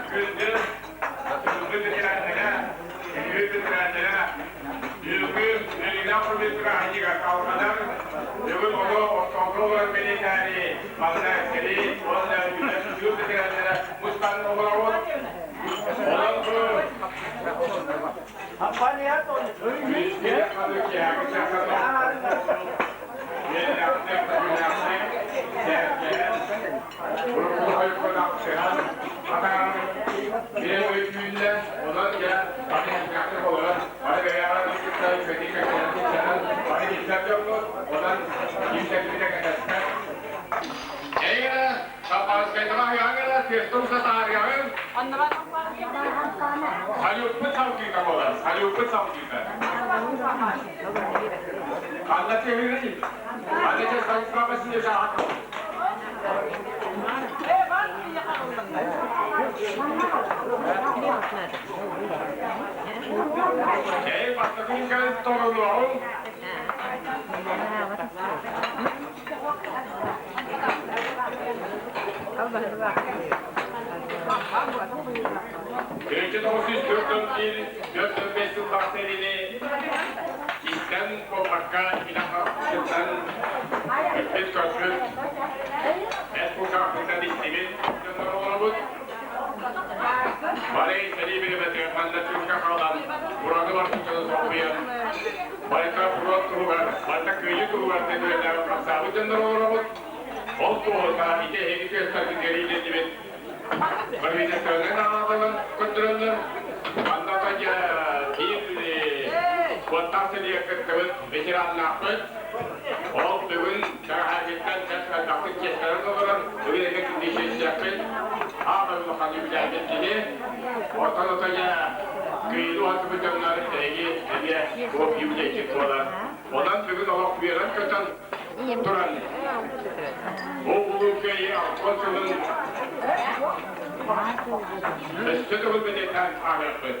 Күндү ветераннара, күндү ветераннара, бүгүн Элина Промышленника алҕанар, бүгүн оҕо осколколор бэлиэтээри манна сэрии уонна үлэ ветераннара мустан олоробут. Онон бу Салютпут салгыыта буолар, салютпут салгыыта. Ханна түһүрүй? Ханна Эй, бастакы кэлин тоҕолуоҕуҥ. Birinci 941 405 сыллаах сэриини истэн буолбакка илэ-харахпытынан билбит-көрбүт, эт кулгаахпытынан истибит дьоннор олоробут. Бары сэрии бириэмэтигэр манна тыылга хаалан, ураты барбыт дьону солбуйан, барыта фронт туһугар, барыта кыайыы туһугар диэн үлэлээбит хамсаабыт дьоннор олоробут. Ол туоһута ити эһиги тыастаргытыгар иитиллибит Правительственнай наҕараадалар көрдөрөллөр. Манна биир уоттаах сэриигэ кыттыбыт ветераннаахпыт. Ол бүгүн бэҕэһээҥҥиттэн бэрт элбэхтик чиэстэнэн олорор. Бүгүн эмиэ күндү чиэстиэхпит. Аамай улахан үбүлээбит киһи. Оттон отойа кыайыы уһансыбыт дьоннор эһиги эмиэ туох юбилейчик буолар. Онон бүгүн олох үөрэн-көтөн туран бу Улуу Кыайыы алтан сылын өссө төгүл бэлиэтээн ааһыахпыт.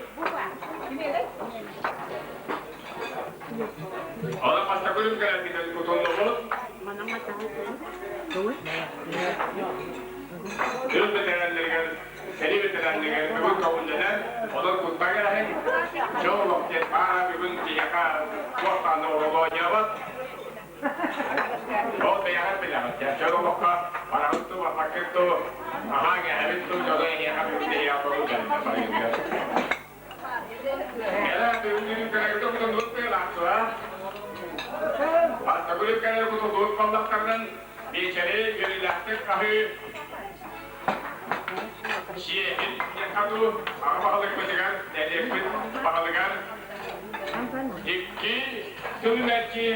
Онон бастакы күн кутуллубут тыл бэтэрээннэригэр, сэрии бэтэрээннэригэр бүгүн көҥүллэнэр, онон куттаҥ эрэһин, дьол олох диэн баара бүгүн киһиэхэ туох даҕаны оҕолоонньообот. Ол бэйэҕэр билэҕит, дьон олоххо бараҕыт дуу, барбаккыт дуу, аһааҥ эһэбит дуу, дьоно эһиэхэ бүгүн эһиэхэ көҥүл кэллэ барыгытыгар. Кэлэ бүгүн кэлэги токутун тыалаахтыа. Бастакы кэлэр кутуллубут баллахтарынан биэчэри үөрүүлээхтик хаһыы сиэһин диэн аҕа баһылыкпытыгар, нэһилиэкпит баһылыгар икки сыл мэлдьи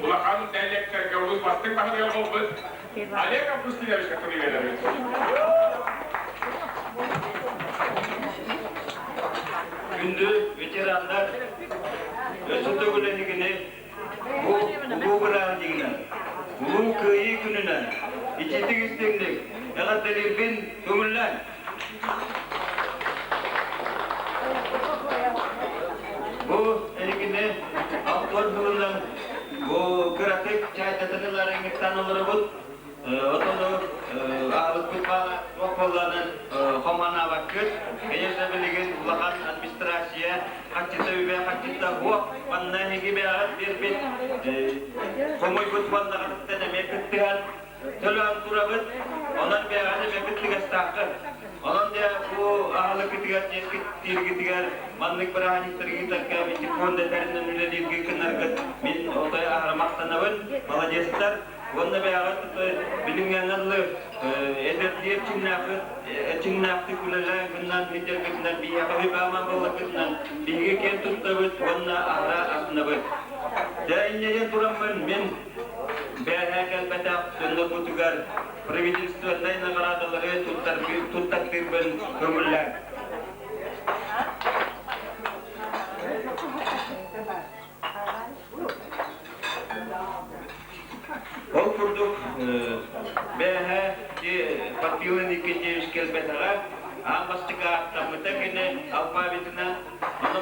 улахан нэһилиэктэргэ улуус бастыҥ баһылыга буолбут Олег Августиновичка тылы Күндү ветераннар, өссө төгүл эһигини бу улуу бырааһынньыгынан, Улуу Кыайыы күнүнэн итиитик истиҥник эҕэрдэлиирбин көҥүллээҥ! Бу эһигини алтыан сылынан бу кыратык чаайдатан ыларыҥҥыттан олоробут. Отону аһылыкпыт баара туох буоллаҕынан хоманаабаккыт. Конечно, билигин улахан администрация харчыта үбэ харчыта суох. Манна эһиги бэйэҕит биэрбит хомуйбут уоннаҕытыттан эмиэ кыттыһан төлөөн турабыт. Онон бэйэҕит эмиэ кыттыгастааххыт. Онон дьэ бу аһылыккытыгар, дьиэскит-тииргитигэр маннык бырааһынньыктары ыытарга ити фонда тэринэн үлэлииргэ гынаргыт мин отой аһара махтанабын. Молодецтар! Уонна бэйэҕит билиҥҥэҥҥэ эдэрдиир чиҥнээхтик үлэлээн гынан сылдьаргытынан биһиэхэ үп-ааман буоларгытынан биһиги киэн туттабыт уонна аһара астынабыт. Дьэ инньэ диэн тураммын мин бээһээ кэлбэтэх дьоннорбутугар правительственнай наҕараадалары туттартыырбын көҥүллээҥ. Бэһэ Панфилов Никитич кэлбэтэҕэ, аан бастакы ааттаммыта кини алфавитынан. Ону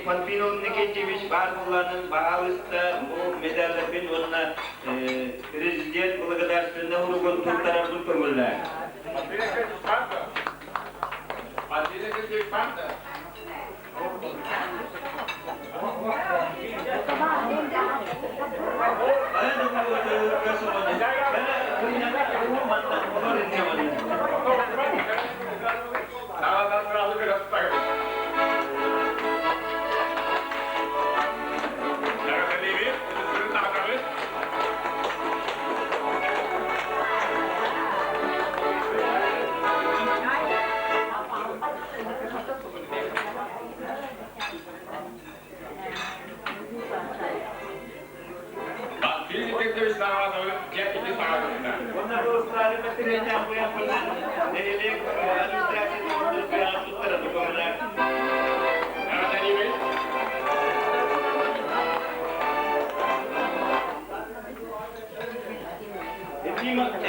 Панфилов Никитич баар буолаанын баһаалыста бу медалларбын уонна президент благодарственный суругун туттарарбын көҥүллээн. Панфилов Панда.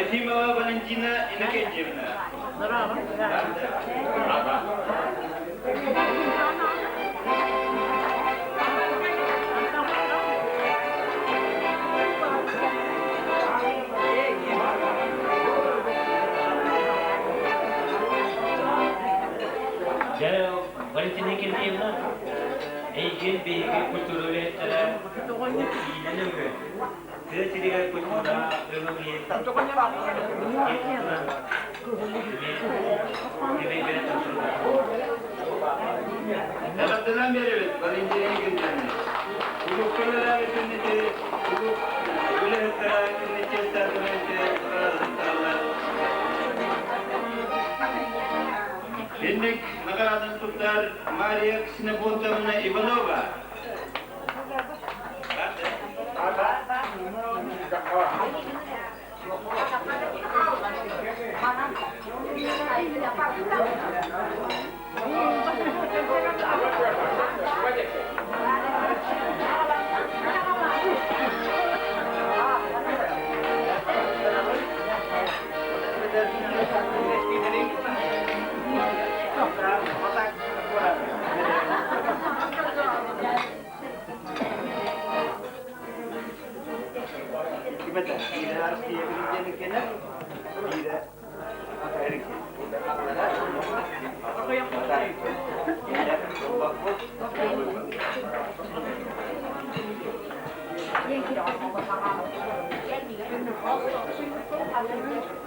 Ефимова Валентина Иннокентьевна. Дьэ, Валентина Киргиевна, эйигин биһиги культура үлэһиттэрэ киинэн өҥө, тыа сиригэр культура өҥө Эҕэрдэлээн биэрэбит Валентина Игоревнаны. Кулуупка үлэлээбит кулууп үлэһиттэрэ кинини чиэстээхтэрин туттараллар. Инник наҕарааданы туттар Мария Ксенофонтовна Иванова.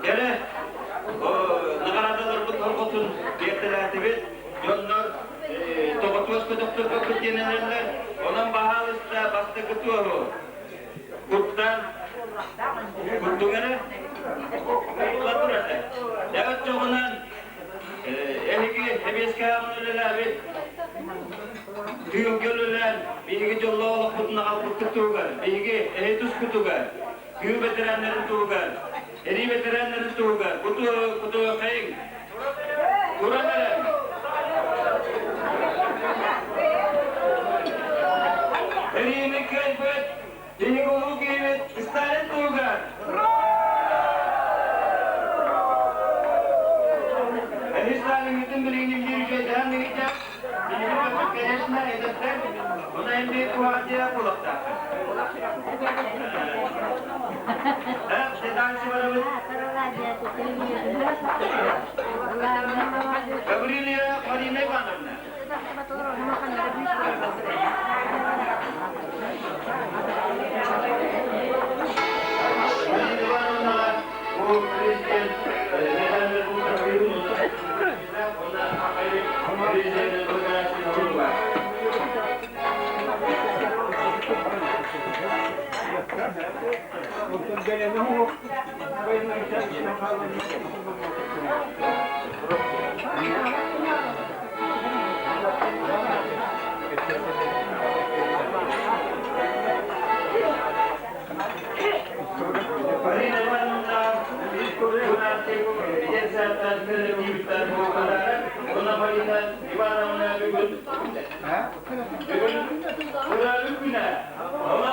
Кэлэ, наҕараадаларбыт орҕотун биэртэлээтибит. Дьоннор тоҕотуос көтөхтөрбөккүт диэн эрэллэр. Онон баһаалыста бастакы туоһу куттан куттуҥ эрэ кутла турар. Дьэ оччоҕунан эһиги эбиэскэҕин үлэлээбит тыылга үлэлээн биһиги дьоллоох олохпутун аҕалбыккыт туһугар, биһиги эһи тускутугар, тыыл бэтэрээннэрин туһугар, эрии бэтэрээннэрин туһугар кутуохайыҥ туран эрэ. Эриини кыайбыт, биһиги улуу киһибит Сталин туһугар! Эһи Сталиҥҥытын билигин биир үчүгэйдээн дэгиттэр, биһиги бэппит, конечно, эдэрдэр, ону эн биир куһаҕан диэх буолуохтааххын. Дальше барабыт. Гаврилия Марина Ивановна. Марина Ивановна, бу президент Президент Марина Ивановна Марина Ивановна бүгүн бүгүн күнэ. Ona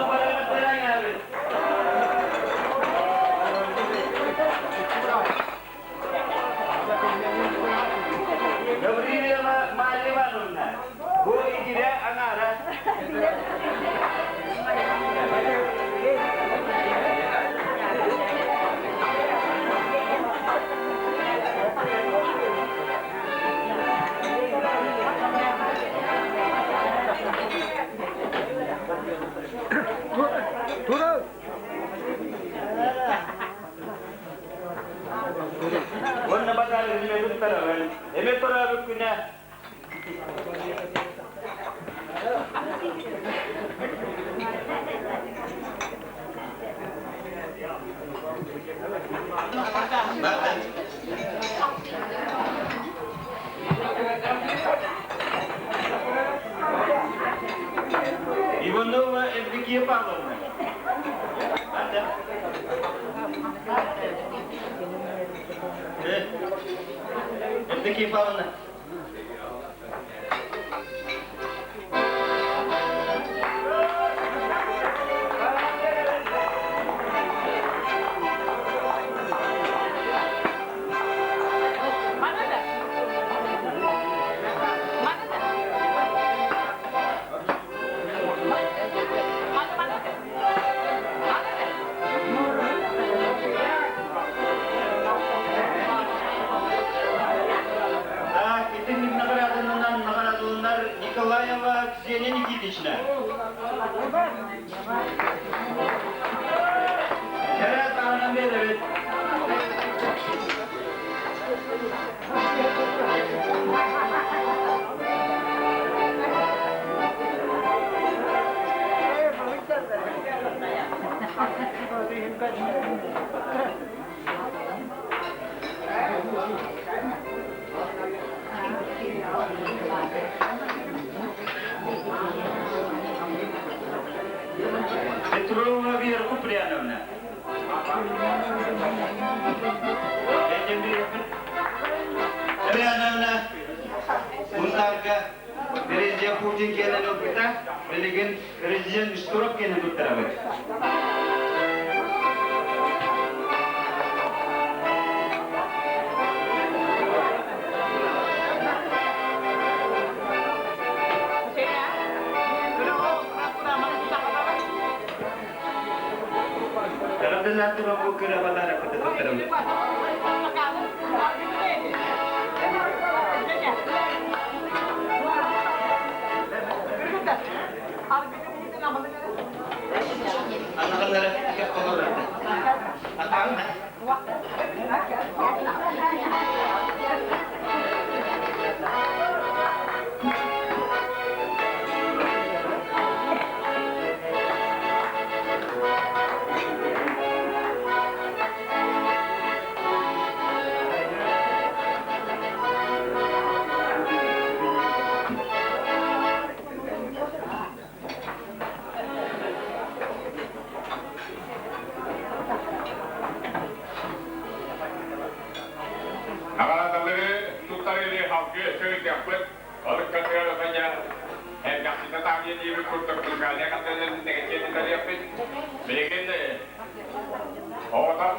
Тура! Уонна базар эмэ туттарабын. Эмэ тураабыт күнэ. Иванова Евдокия Павловна. Евдокия Павловна. Так, итинник наҕараадаланан наҕараадаланар Николаева Ксения Никитична. Кэрэ таһынан биэрэбит. Петрова Вера Куприяновна. Куприяновна Мунтаарга президент Путин киэнэн ылбыта, билигин президент Штуров киэнэн туттарабыт. Эҕэрдэлээн бу кыра туттарабыт. Анахалара Атаң. Наҕараадалары туттарыыны халгы өссө Олуккатыгар отаньа элбэхситэ таабыйа диэбит курдук музыкальнай концерт тэгэччиэн италиаппыт. Билигин оҕотох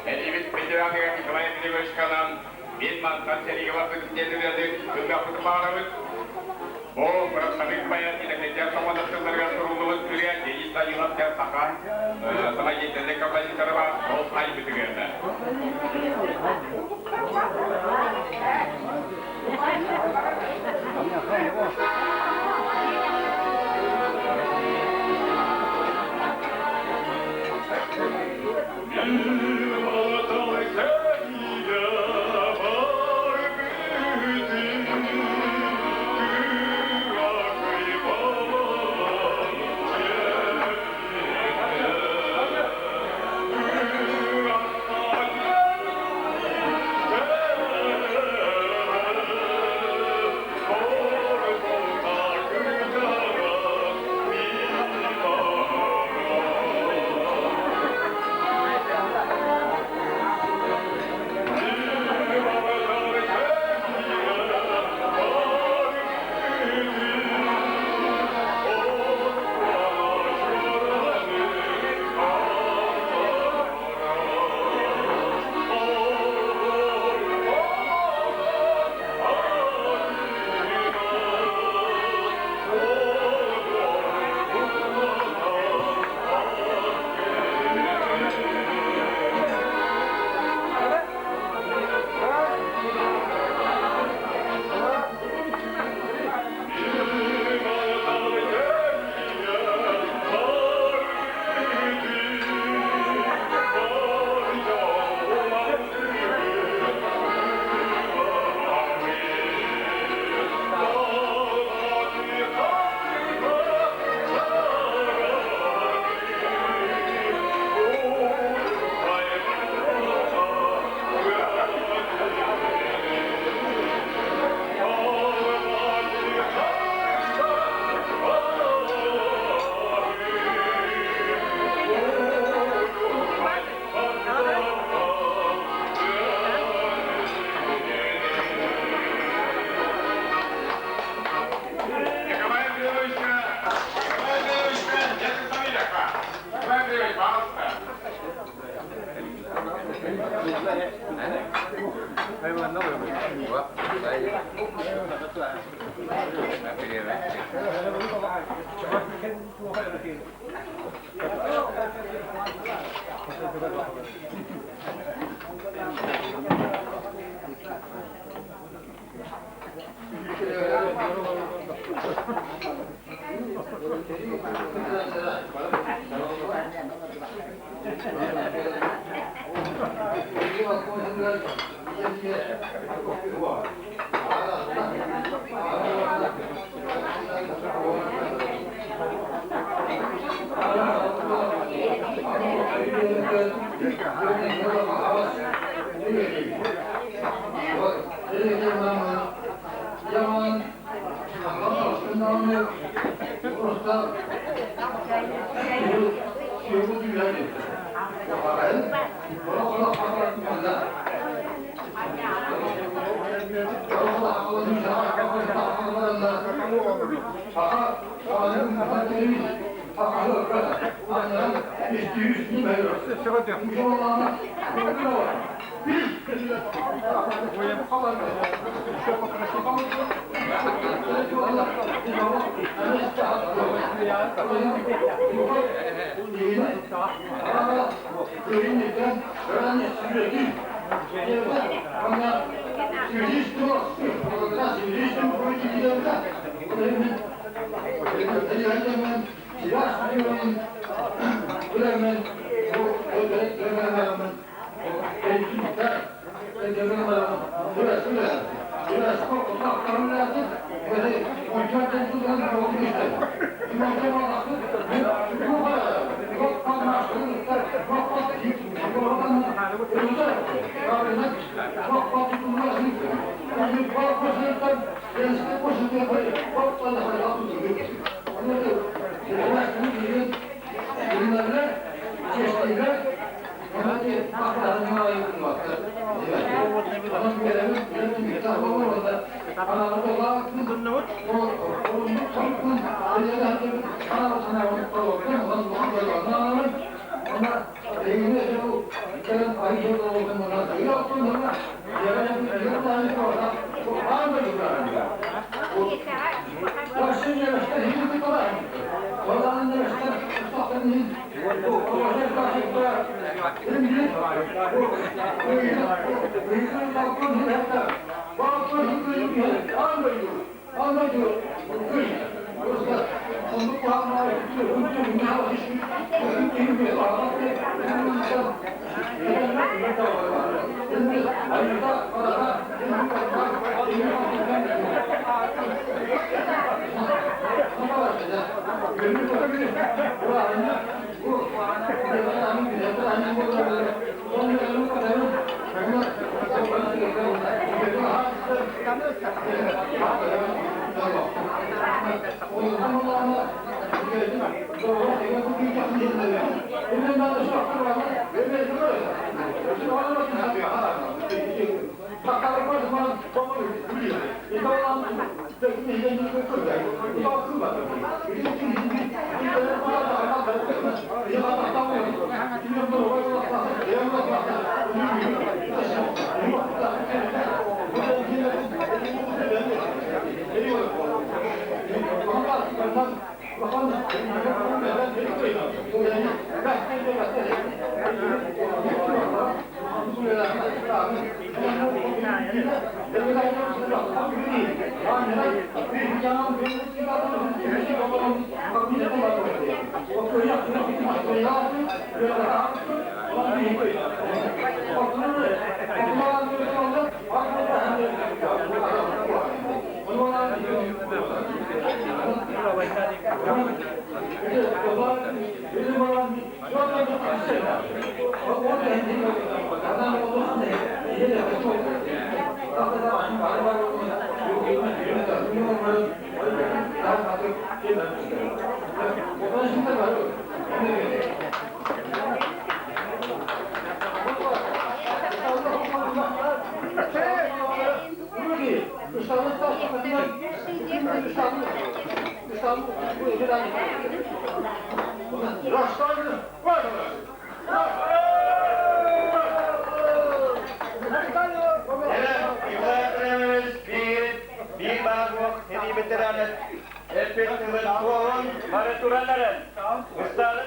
элибит ветераныгар Николай Петровичканан мин мантан сэриигэ барбыт диэн ырыаны ыллыахпытын баҕарабыт. Бу бырахсабыт баян Иннокентий Самойловтарыгар суруллубут ырыа Денис Данилов диэн саха самодеятельнай композитора бар, ол айбытыгыата.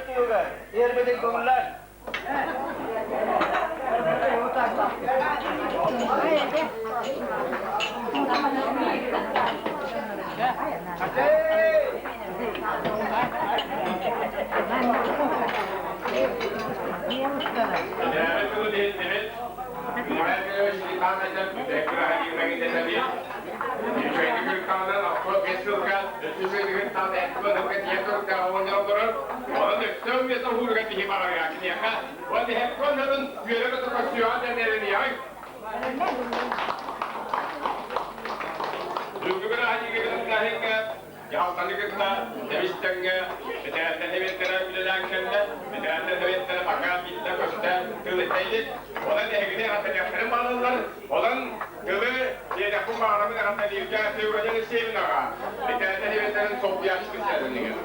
туһугар иһэрбитин көҥүллээн. Эдээбит тылы иһиттибит. Дьаһалтаны кытта тэбис-тэҥҥэ бэтэрээннэр сэбиэттэрэ үлэлээн кэллэ. Бэтэрээннэр сэбиэттэрэ пока биллэ-көстө тыл этэ илик. Онон эһигини эҕэрдэлиэхтэрин баҕараллар. Онон тылы диэтэхпин баҕарабын эҕэрдэлииргэ Февроня Алексеевнаҕа бэтэрээннэр сэбиэттэрин солбуйааччы председателигэр.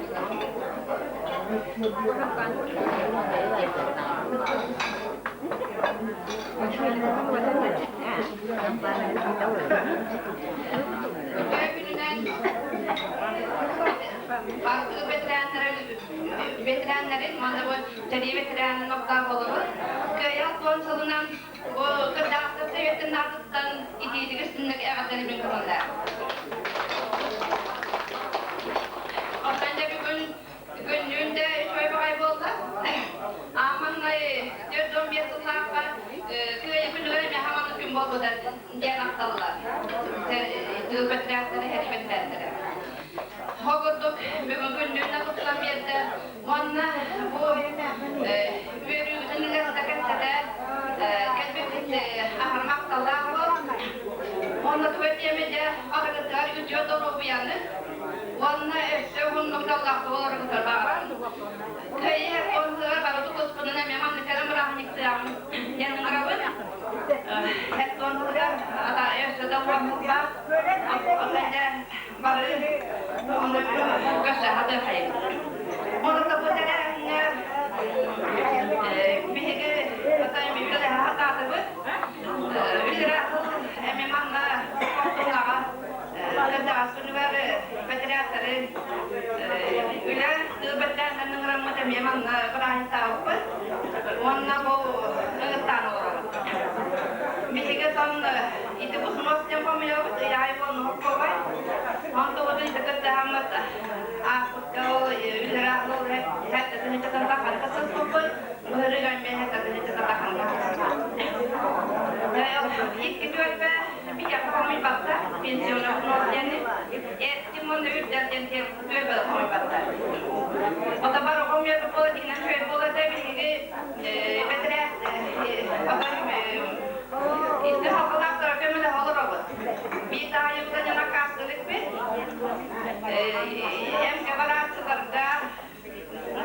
Күнүнэн Баартыы ветераннарын, манна бу сэрии ветеранын оттаах буолабыт. Кыайан туон сылынан бу кырдьаҕастар советтын аатыттан итиитик үстүннүк эҕэрдэлэрбин кылынна. Оттон дьэ бүгүн күннүүн да үчүгэй баҕайы буолла. Ааманнай 45 сыллаахха кыайыы күнүгэр эмиэ хаманнык күн буолбута диэн ахталлар. Тыыл бэтэрээттэрэ, һэрии бэтэрээттэрэ. Ол курдук бүгүн күннүүн тупсан биэрдэ. Уонна бу үөрүүбүтүн үлэстэ кэпсэтэ кэлбиппит аһар махталлаах буол. Уонна туга тиэмэдэ арыгытыгар үтүө доруобуйаны уонна өссө уһуннук дьоллоохтук олороргутугар баҕарабын. Кыайыы онтугар бары тутуспунан эмиэ маннык кэлэн бырааһынньыктыаҕым диэн ыҥырабын. Эт онтугар ата өссө да уһуннуктаах бары көрсө хатыахайын. Оны бу тэрээһиҥҥэ биһиги үлэлэһэ сатаатыбыт. Үлэлээх сыл эмиэ манна Хоптуҥаҕа кырдьаҕас күнүгэр бэтэрээттэрин үлэ тыыл бэтэрээннэрин ыҥыраммыт эмиэ манна бырааһынньыктаабыппыт. Уонна бу ыҥыртаан олоробут. Биһиги сон ити усунуос диэн хомуйабыт, ыйаай буолан уһуккуобай. Онтубутун ити кырдьаҕаммыт ааспыкка ол үлэлээх ол хэттэтин таханка сыспыппыт, быһырыга эмиэ хэттэтин таханка Икки түөлбэ биһиэхэ хомуйбаттар, пенсионер взнос диэни, эртим уонна үрдэл диэн түөлбэ хомуйбаттар. Ото бары хомуйарбыт буола дигинэн үчүгэй буолар да биһиги бэтэрээт икки халкалаахтара көмөлөһө олоробут. Биир таайыбыта дьон аккаастыырбыт. Эмгэ барааччыларга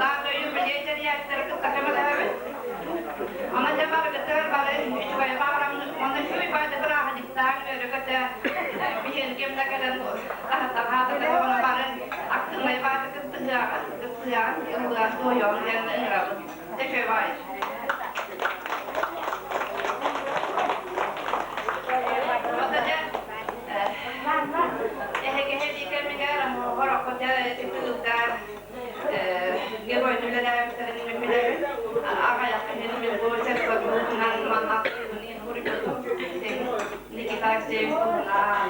Лаатойу билиэ тэрийээччилэри кытта көмөлөһөбүт. Онон дьэ барыгытыгар бары үчүгэй баҕараммыт уонна үчүгэй баайды бырааһынньыктаан үөрэ-көтө биһиэн ким да кэлэн таһыттан хаатырда ону бары актыынай баайды кыттыһыаҕын, кыттыһыаҕын, ыллыан, туойуоҕун диэн ыҥырабыт. Дьэ үчүгэй баай. Ота дьэ эһэгэһэ дии кэмигэр хороххо дьэ тыылга Герой үлэлээбиттэрин мин билэбин. Аҕыйах киһини мин бу сэргэтинэн манна суруйбутум. Никита Алексеевич туһунан,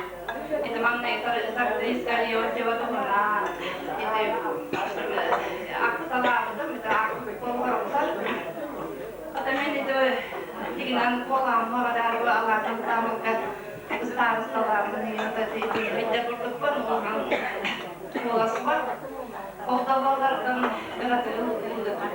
ити манна Сардиска Леонтьева туһунан, ити акталаабытым, ити акт Ата мен ити тигинэн куолааммы адарбы алаатын таамыкка ыстаарысталааммын ити курдукпун улахан куоласпар Холдоболлортон ыратыгыл ыллыга.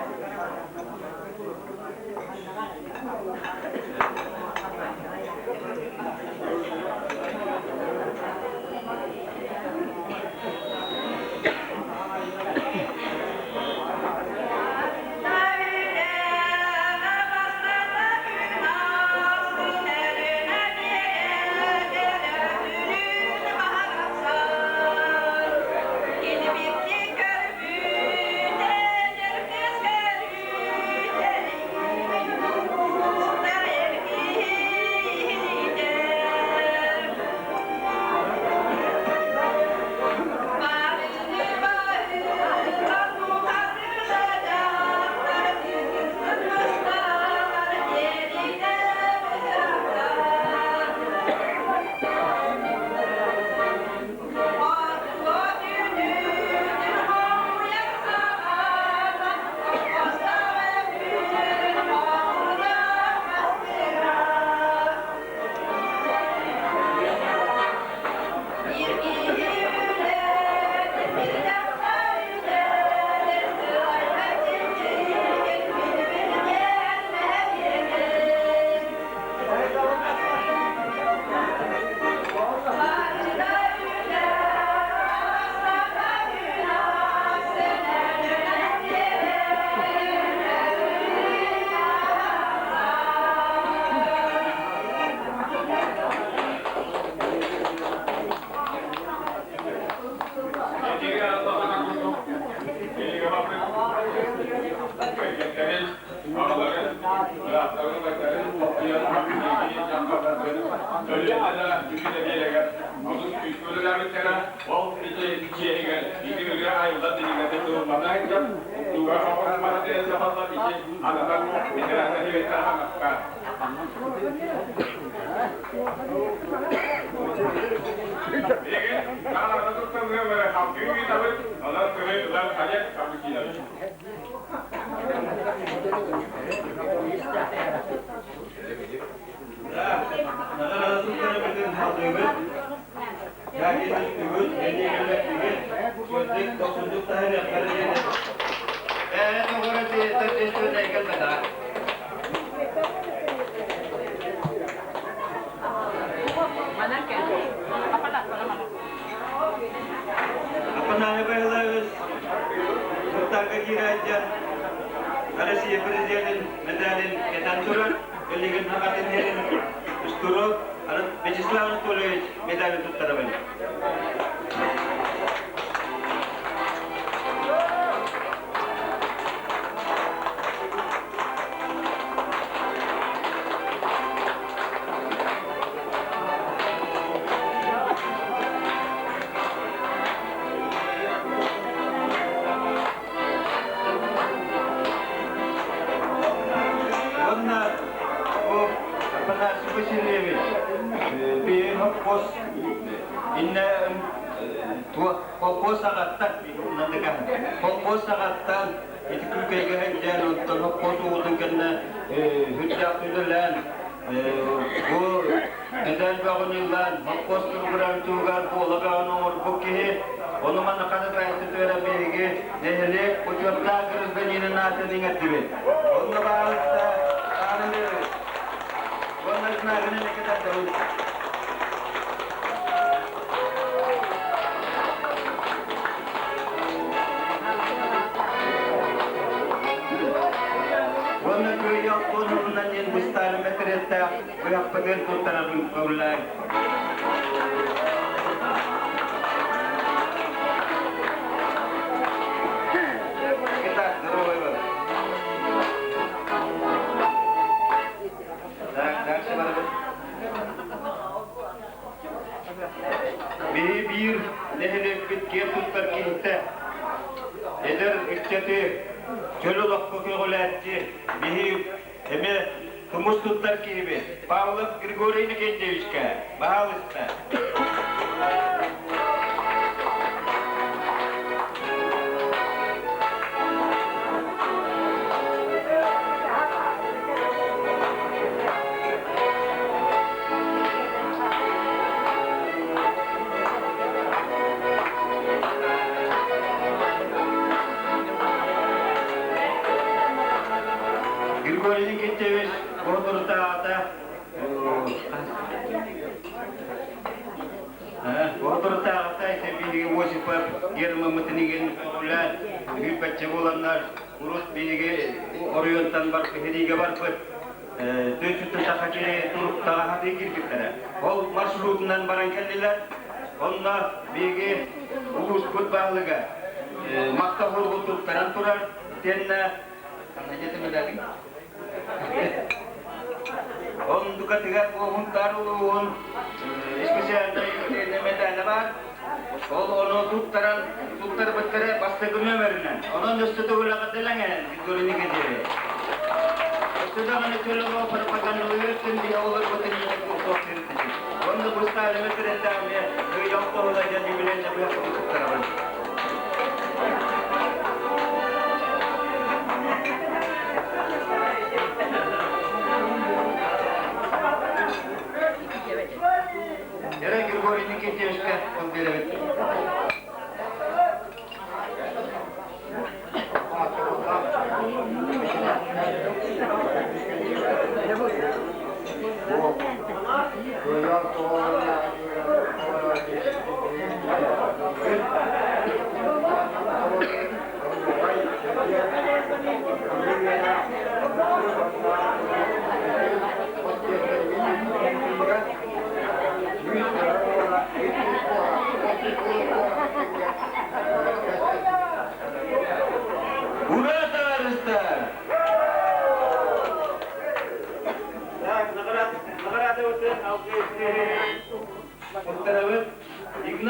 Аҕаларын, бырааттарын, убайдарын тохтуйан биһиги дьахталларбыт Өлүөнэ да Бүлүү да биэрэгэр олус күүскэ үлэлээбиттэрэ. Ол ити чиэһигэр ити ырыа айыллар дириҥэтэ тыллана сылдьар. Туга оҕус мас сахаллар ити ананан ветераннар үөттэр хаҥаска. Билигин нааларга тутталлыа халгыы ыытабыт, онон тылы ылар Олег Августинович. Наҕараадаларын халгыыбыт, Ягин үгүт, эннигэлэктигит, сүрдүк дохсундук таһырыахтара диэн Ээ, тоҕо төрдүстүн кэлбэтэ. Апанаев Байылаевич Муртарга киирээддьэн Россия президентин медалин кэтэн турар, билигин хахатын иһин Устуров Вячеслав Анатольевич медалин туттарабын. Уонна бу Афанасий Васильевич биир хос иннэ холкуос аҕаттан холкуос аҕаттан ити күүкэйгэ сылдьан оттон холкуос уутун кэннэ үрдээх үлэлээн бу эдэр бөҕөнү ылан холкуос туругуран туһугар буола бөҕөнү оҥорбут киһи ону манна хатытаайсытыара биһиги нэһилиэк учуоттаах гражданинын аатын иҥэрдибит. Онно баалыста уонна знагынан экетардабыт. Уонна кыайыы алтуонунан диэн быстаары мэтириэттээх быһахпытын туттарабын көҥүллээн. Итак, здоровый был. Так, дальше барабын. Биһи биир нэһилиэкпит киэн туттар киһитэ, эдэр ыччаты чөл олоххо көҕүлээччи, биһи эмиэ тумус туттар киһибит Павлов Григорий Иннокентьевичка, баһаалыста. Григорий Никитевич Боотурутааҕыта Боотурутааҕыта биһиги Осипов Гермаммытын игин көҕүлээн үһүйбэччэ буоланнар урут биһиги оройуонтан барбыт барбыт Түөчүттэн саха киһи туруктаҕа хатыы киирбиттэрэ. Ол маршрутунан баран кэллилэр. Онно биһиги улууспут баһылыга махтал суругун туттаран турар. Итиэннэ Ондукатыгар Буоһунтаар улууһун специальнай медале бар. Ол ону туттаран туттарбыттара бастакы нөмеринэн. Онон өссө төгүлэҕэ Григорий Никитевич. Өссө даҕаны чөл олоҕу пропагандалыыр биһи олорбутун Онно быстаалыма тирэттэҕинэ кыйах тоһула дьон юбилейна быһахпытын туттарабын. Яра Григорий Никитевичка тыл биэрэбит.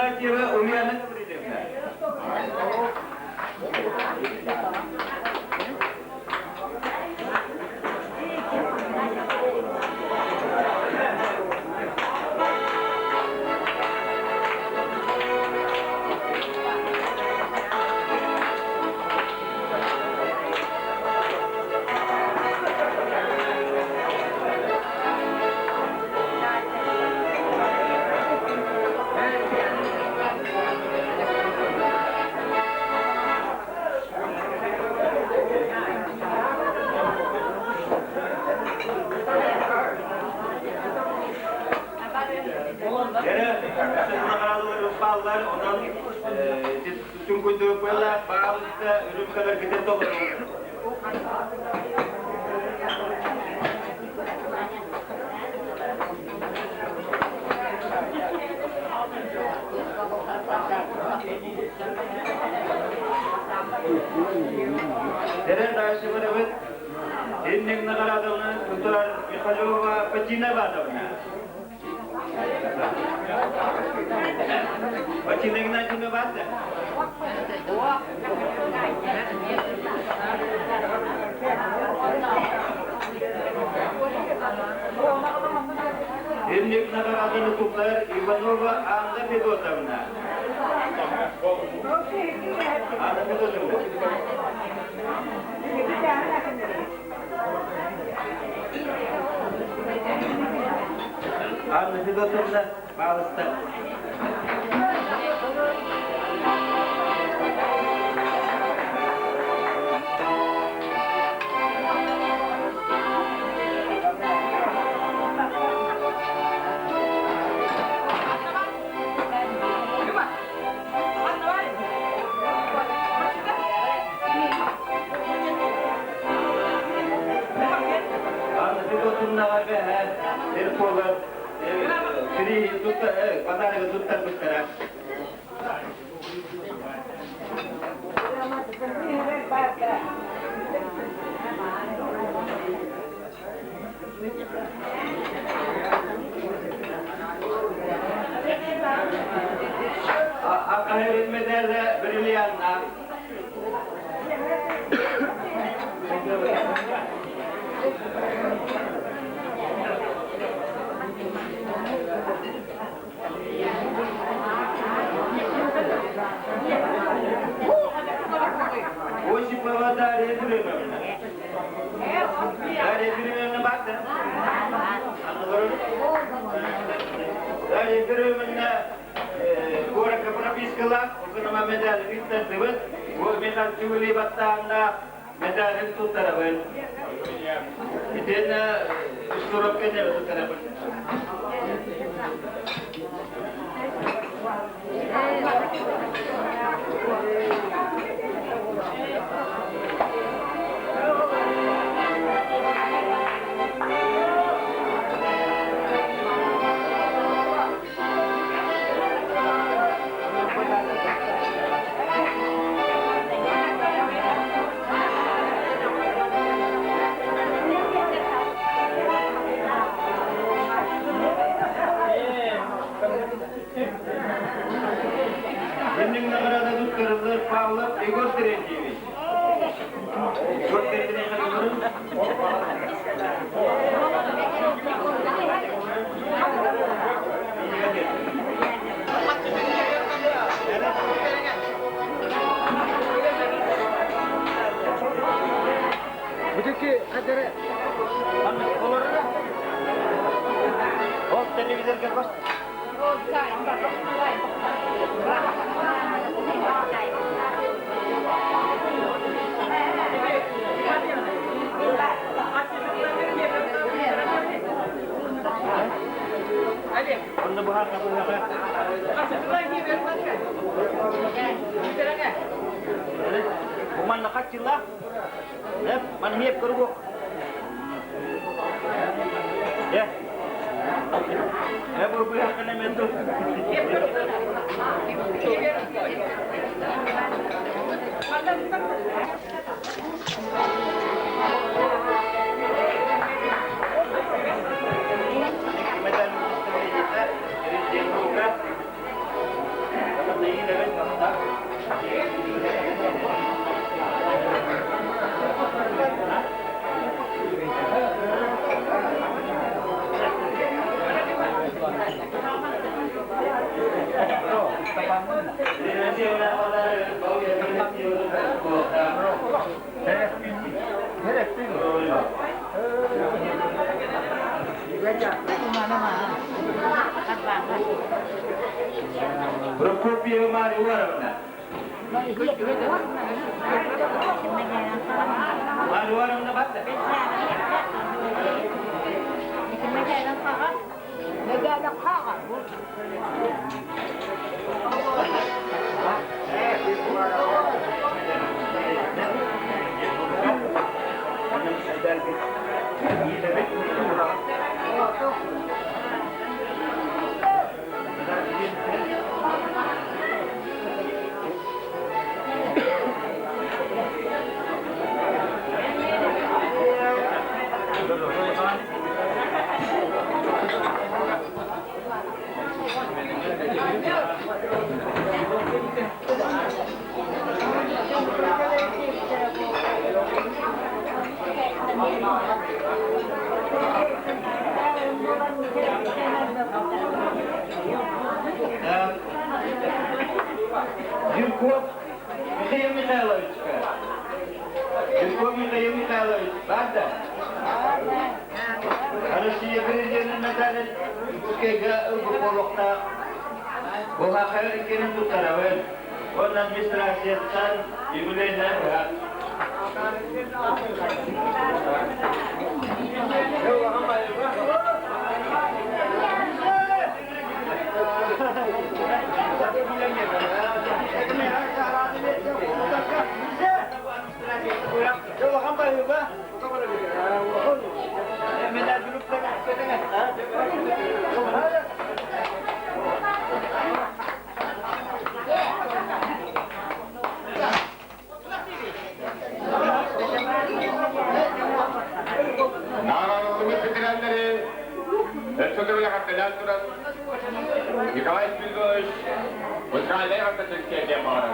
Игнатьева Ульяна Гаврильевна. Эрэ бааллар, онон түн куйдук буолла, баалыста үрүмкалар китен толору. Эрэ дальше барабыт. Инник награданы тутар Михайлова Патина Ивановна. Патина Игнатьевна баар? Инник награданы тутар Иванова Анна Федотовна. Анна Федотовна. Анна Федотовна, пожалуйста. Анна Федотовнаҕа бэһэ эр буолар три тутта подарок туттарбыттара. Акаһырын медале бриллианна. Осипова Дарья Ефремовна. Дарья Ефремовна баар? Дарья Ефремовна куоракка пропискалаах, окунама медаль ыттардыбыт. Бу Михаил Чугули баттаанна медалин туттарабын. Итиэннэ сурук кэннэ туттарабын. Инник награда туттарыллар Павлов Егор Терентьевич. Егор Терентьевич. Бүтүкки хадары Ол телевизорга бас. Онно баһар кабыллаға. Уман накаччыла. Эп, ман хеп көргө. Я. Я бу бу хакына мен ту. Медаль. Прокопьева Марья Ивановна. Марья Ивановна баар Жирков Михаил Михайловичка. Жирков Михаил Михайлович, баар да? Россия президенин медалин Иркутскайга ылбыт буолуохтаах. Буолаахайар иккиэнин туттарабын. Уонна администрацияттан юбилейнай быһах. Наҕараадалыммыт бэтэрээннэри өссө төгүл эҕэрдэлээн туран Николай Спиридонович музыкальнай эҕэрдэтин тиэрдиэн баҕарар.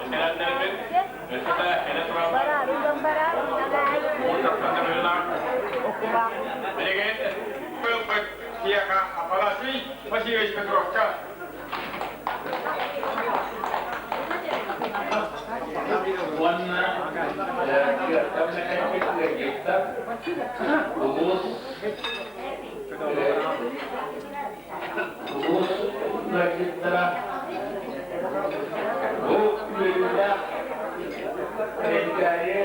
Бэтэрээннэрбит өссө да кэлэ тураллар. Билигин ылбыт киһиэхэ Афанасий Васильевич Петровка Уонна кыаттан кэлбит ыалдьыттар улуус улуус ыалдьыттара бу үөрүүлээх Кэнчээри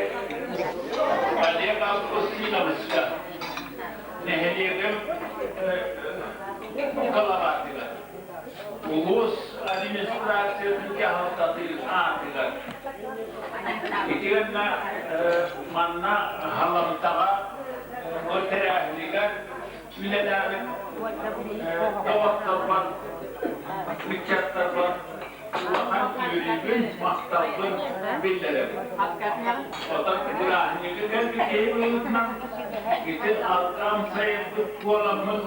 Олег Августиновичка. Нэһилиэгим Калабаатыгар, улуус администрациятын дьаһалтатын аатыгар итиэннэ манна Халамтаҕа бу тэрээһинигэр үлэлээбит доҕотторбор, ыччаттарбар улахан үөрүүбүн, махталбын биллэрэбин. Оттон бырааһынньыгы кэлбит киһи быһыытынан ити алҕам сайыммыт буоламмын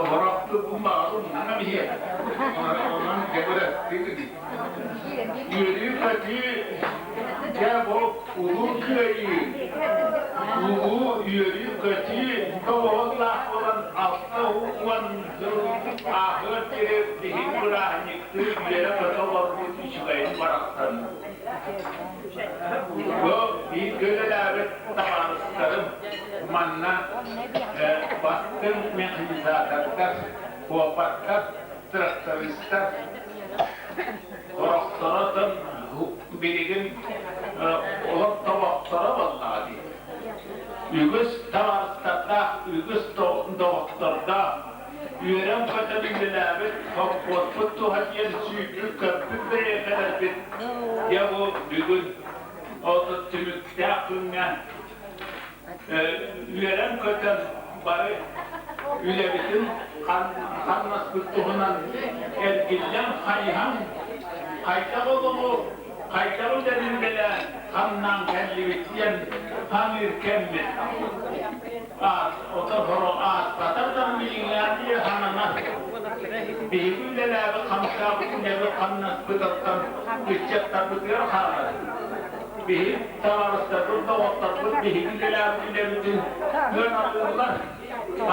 хорохтугум баҕарым нана биһиэ. Онон дьэбыраттыы Үөрүү-көтүү дьэ бу улуу кыайыы, улуу үөрүү-көтүү тоҕуһуллаах буолан 60 сыл ааһыар диэри биһиги бырааһынньыктыы үөрэ-көтө олорбут үчүгэйин барахсан. Бу бииргэ үлэлээбит табаарыстарым манна бастыҥ механизатордар, куопаттар, трактористар Сорохторо билигин олох тобохторо буоллаҕа дии. Үгүс табаарыстардаах, үгүс доҕоттордоох, үөрэн-көтөн үлэлээбит сопхуоспут туһа диэн сүүрбүт-көппүт бэйэкэлэрбит дьэ бу бүгүн ол түмүктээх күҥҥэ үөрэн-көтөн бары үлэбитин хамнаспыт туһунан эргиллэн хайыһан хайдах олоҕу хайдах үлэлин бэлээн хамнаан кэллибит диэн саныыр кэммит ото ааспатар да билиҥҥээти сананар биһиги үлэлээбит хамсаабыт үлэбит хамнаспыт оттон ыччаттарбытыгар хаалар. Биһиги табаарыстарбыт, доҕотторбут биһиги үлэлээбит үлэбитин сыаналыыллар,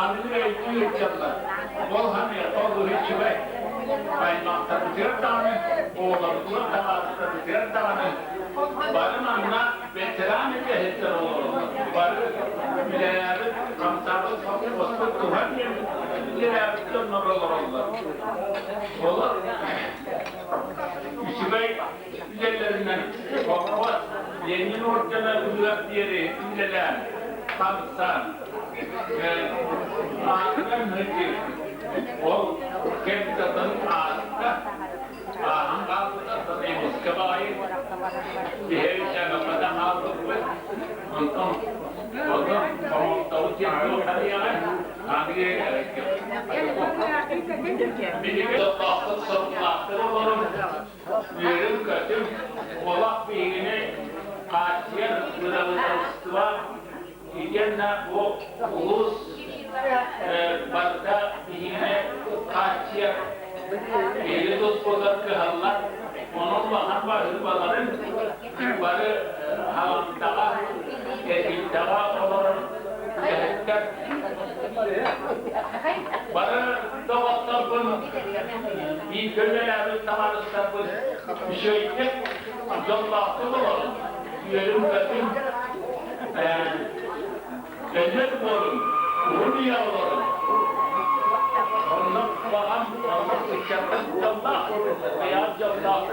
аныгы өйдүү сылдьаллар. Ол ханыаха олус үчүгэй. Аймахтарбытыгар даҕаны, оҕолорбутугар, табаарыстарбытыгар даҕаны бары манна ветеран үлэһиттэр олороллор. Бары үлэлээбит, хамсаабыт, сопхуоспут туһан диэн үлэлээбит дьоннор олороллор. Олор үчүгэй үлэлэринэн холкуос Ленин ордена ылыар диэри үлэлээн, хамсаан, аатынан мэлдьи ол кэмтатын ааста, ааһан хаалбыта эмискэ баҕайы биһиги сэмэххэ хаалбыппыт, онтон онон хомолтобут диэн туох харыйаҕай, аныгы биһиги тохтоохтук соруктаахтык олорон Үөрүм-көтүм, олох биһигини хааччыйар бырабыыталыстыба итиэннэ бу улуус барыта биһигини хааччыйар, биһиги туспутугар кыһаллар, онон улахан баһыыбаларын бары халамтаҕа, эргимтэҕэ олорор үлэһиттэр бары доҕотторбун бииргэ үлэлээбит табаарыстарбын үчүгэйдик, дьоллоохтук олорун, үөрүм-көтүм, өлөр буолун, уһун үйэ олорун. Оннук баҕам, оннук ыччаттан дьоллоох, бэйэҕит дьоллоох.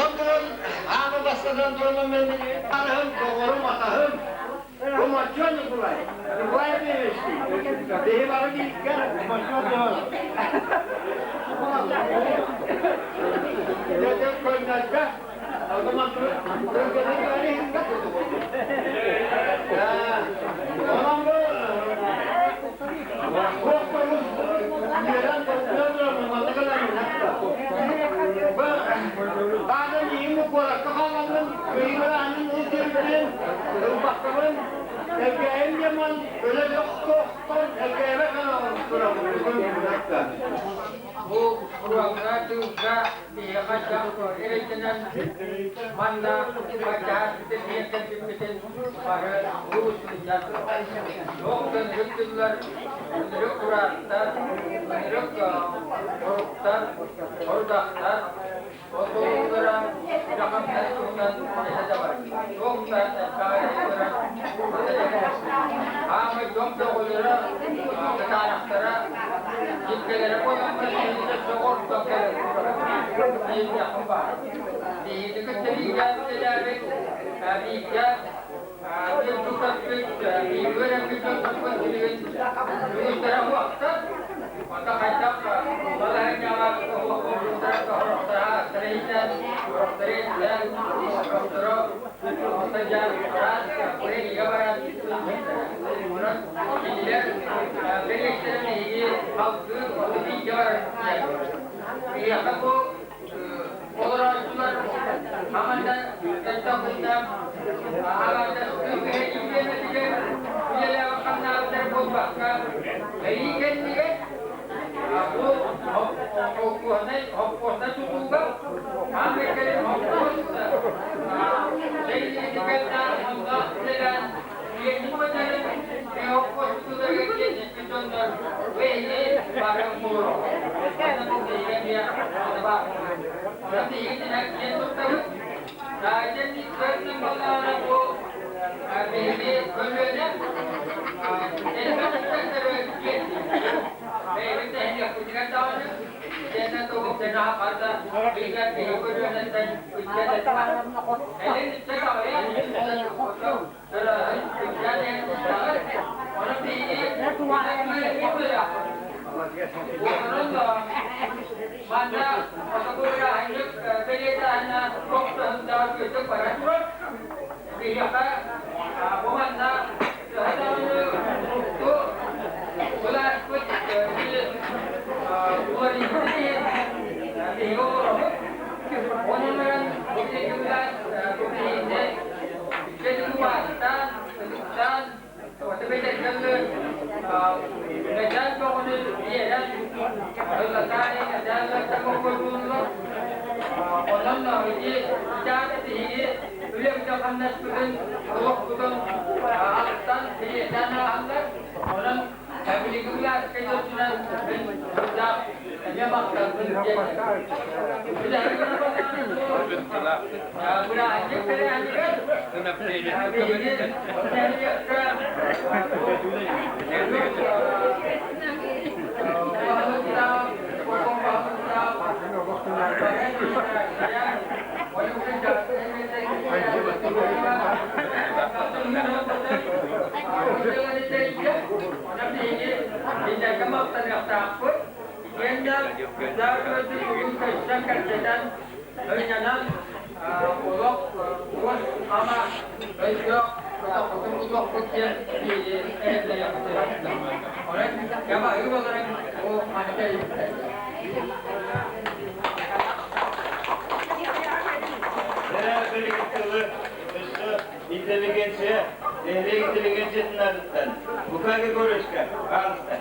Онтон ааны бастатан туран мен арыһым, доҕорум, атаһым, Кумаччуон Ньукулай, Ньукулай Андреевичтий, биһи бары бииргэ Кумаччуон дьон. Дьэ, көннөргө, Онон бу куоракка хааланнын, кыйыгыраанын ылдьырбын, ылбаккабын, Элгээйим диэмон өлө тохтон Элгээйбэ каналын турабын. Бу фроҥҥа тыылга биһиэхэ дьон эрэйдэнэн манна баччаһаспытын кэлбиппитин бары уус-сылдьан туох да ынырык дьыллар, ынырык кураастар, ынырык хоруктар, хорудахтар Отуулара дьахтар туһунан этэ да бар. Туох да элбэҕи ылара Аамай дьон көҕүлэрэ, кытаанахтара, дьиккэлэрэ буолан баран соҕурдон кэлэн турар. диэххин баар. Биһиги кытта бииргэ үлэлээбит, бииргэ тутаппыт, бииргэ үөрэммит дьоннорбут билигин үгүстэрэ уохтар. Онто хайдах балаһыанньаҕа уох буолбуттара, сорохторо астара иитэн, сорохторо иитэн, сорохторо сылдьан араас сэриигэ баран онон кинилэр кэриэстэрин эһиги салгыы бииргэ барар Биһиэхэ бу олорооччулар хаманда элбэх аҕардас киһиэмэтигэр үлэлээбит-хамнаабыттар буолбакка, эйии кэннигэр бу хоппуоһунай тутууга хаамай кэлин хоппуос сэриитигэр онно үлэлээн тиэрдибэтэрин хоппуос тутууларыгар тиэрдиппит дьоннор бу эһиги бары олороҕут. Онон биһиги киэн туттабыт. Бу биһиги көлүөнэ бэйэбит нэһилиэкпитигэр даҕаны итиэннэ тугу барда биһиги көлүөнэттэн ыччат элбэх. Кэлин ыччат аҕыйах, ыччат Онон биһиги Манна Особуйааһынньык бэлиэтээһинэ туох да бара турар. Биһиэхэ бу манна төһө даҕаны урукку былааспыт уларыйбытын иһин биһиги олоробут. Онон баран бу биһиги былаас бу биһигини иччэ убаастаан, ытыктаан, Мэтээл бөҕөнү биэрэн, ыллатаары мэтээл боккуоллууллар. Онон ити итаата биһиги үлэбитин-хамнаспытын, олохпутун ахтан, бэлиэтээн ааһаллар. Онон билигин былааска дьонунан мин сылдьаах эмиэ махталбын тиэрдэбин. Бырааһынньык тэрээһинигэр биһиги нэһилиэккэ Махтаныахтаахпыт. Итиэннэ көссөн кэпсэтэн, өйдөнөн олох уос ама өйдөөх хотун тутуохпут диэн эрэннэриэхпит. Онон кэмаһыы боларын бу маны тэрийбиттэр. Бэрээдэк өссө интеллигенция, нэһилиэк интеллигенциятын аатыттан Лука Григорьевичка, пожалуйста.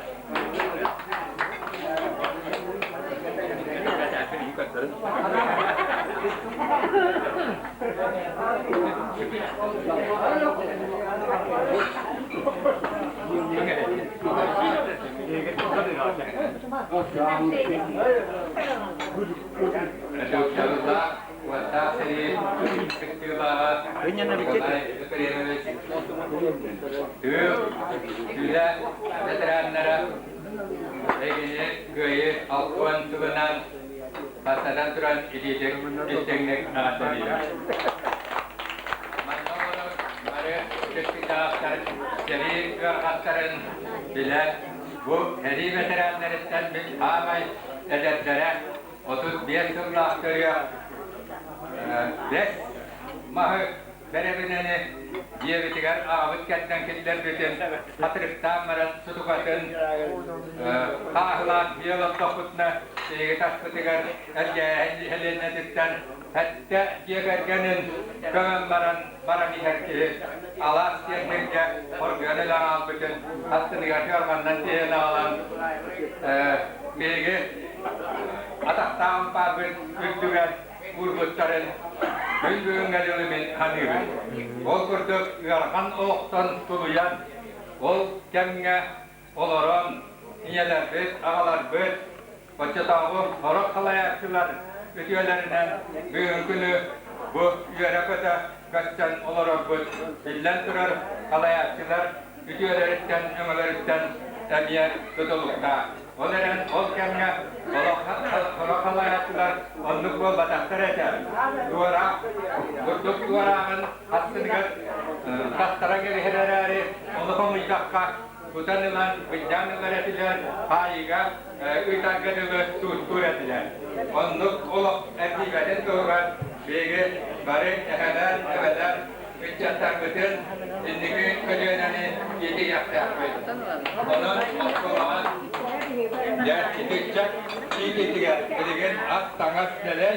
Уоттаах сэрии кыттыылааҕа Николай Ефремович тыыл, үлэ ветераннара эһигини Кыайыы 60 сылынан бастатан туран илиитик истиҥник эҕэрдэлиибит. Манна олорор бары кыттыылаахтар сэрии ыарахаттарын билэн, бу сэрии ветераннарыттан мин саамай эдэрдэрэ 35 сыллаах төрүөх бэс маһы бэрэбинэни дьиэбитигэр аҕабыт кэрдэн киллэрбитин хатырыктаан баран сутукатын хааһылаан дьиэ олордохпутуна биһиги таспытыгар Элгээһин сэлиэнньэтиттэн сэттэ дьиэ кэргэнин көмөн баран баран иһэр киһи алаас диэн сиргэ оргуйан өлөн хаалбытын аттыныгар дьуорҕаннан тиэйэн аҕалан биһиги атахтаах ампаарбыт үрдүгэр уурбуттарын күн бүгүҥҥэ дылы мин саныыбын. Ол курдук ыарахан олохтон тулуйан, ол кэмҥэ олорон ийэлэрбит, аҕаларбыт, оччотооҕу сорох салайааччылар үтүөлэринэн бүгүҥҥү күнү бу үөрэ-көтө көстөн олорорбут биллэн турар салайааччылар үтүөлэриттэн, өҥөлөрүттэн эмиэ тутулуктаах. Ол эрэн ол кэмҥэ сорох салайааччылар оннук буолбатахтар этэ. Туораах, бурдук туорааҕын астыныгар тастаран кэбиһэр эрээри, ону хомуйдахха, тутан ылан, былдьаан ылар этилэр, хаайыыга ыытарга дылы сууттуур этилэр. Оннук олох эргийбэтин туһугар биһиги бары эһэлэр, эбэлэр ыччаттарбытын инники көлүөнэни иитиэхтээхпит. Онон оскуолаҕа дьэ ити ыччат иитиитигэр билигин ас-таҥас дэлэй,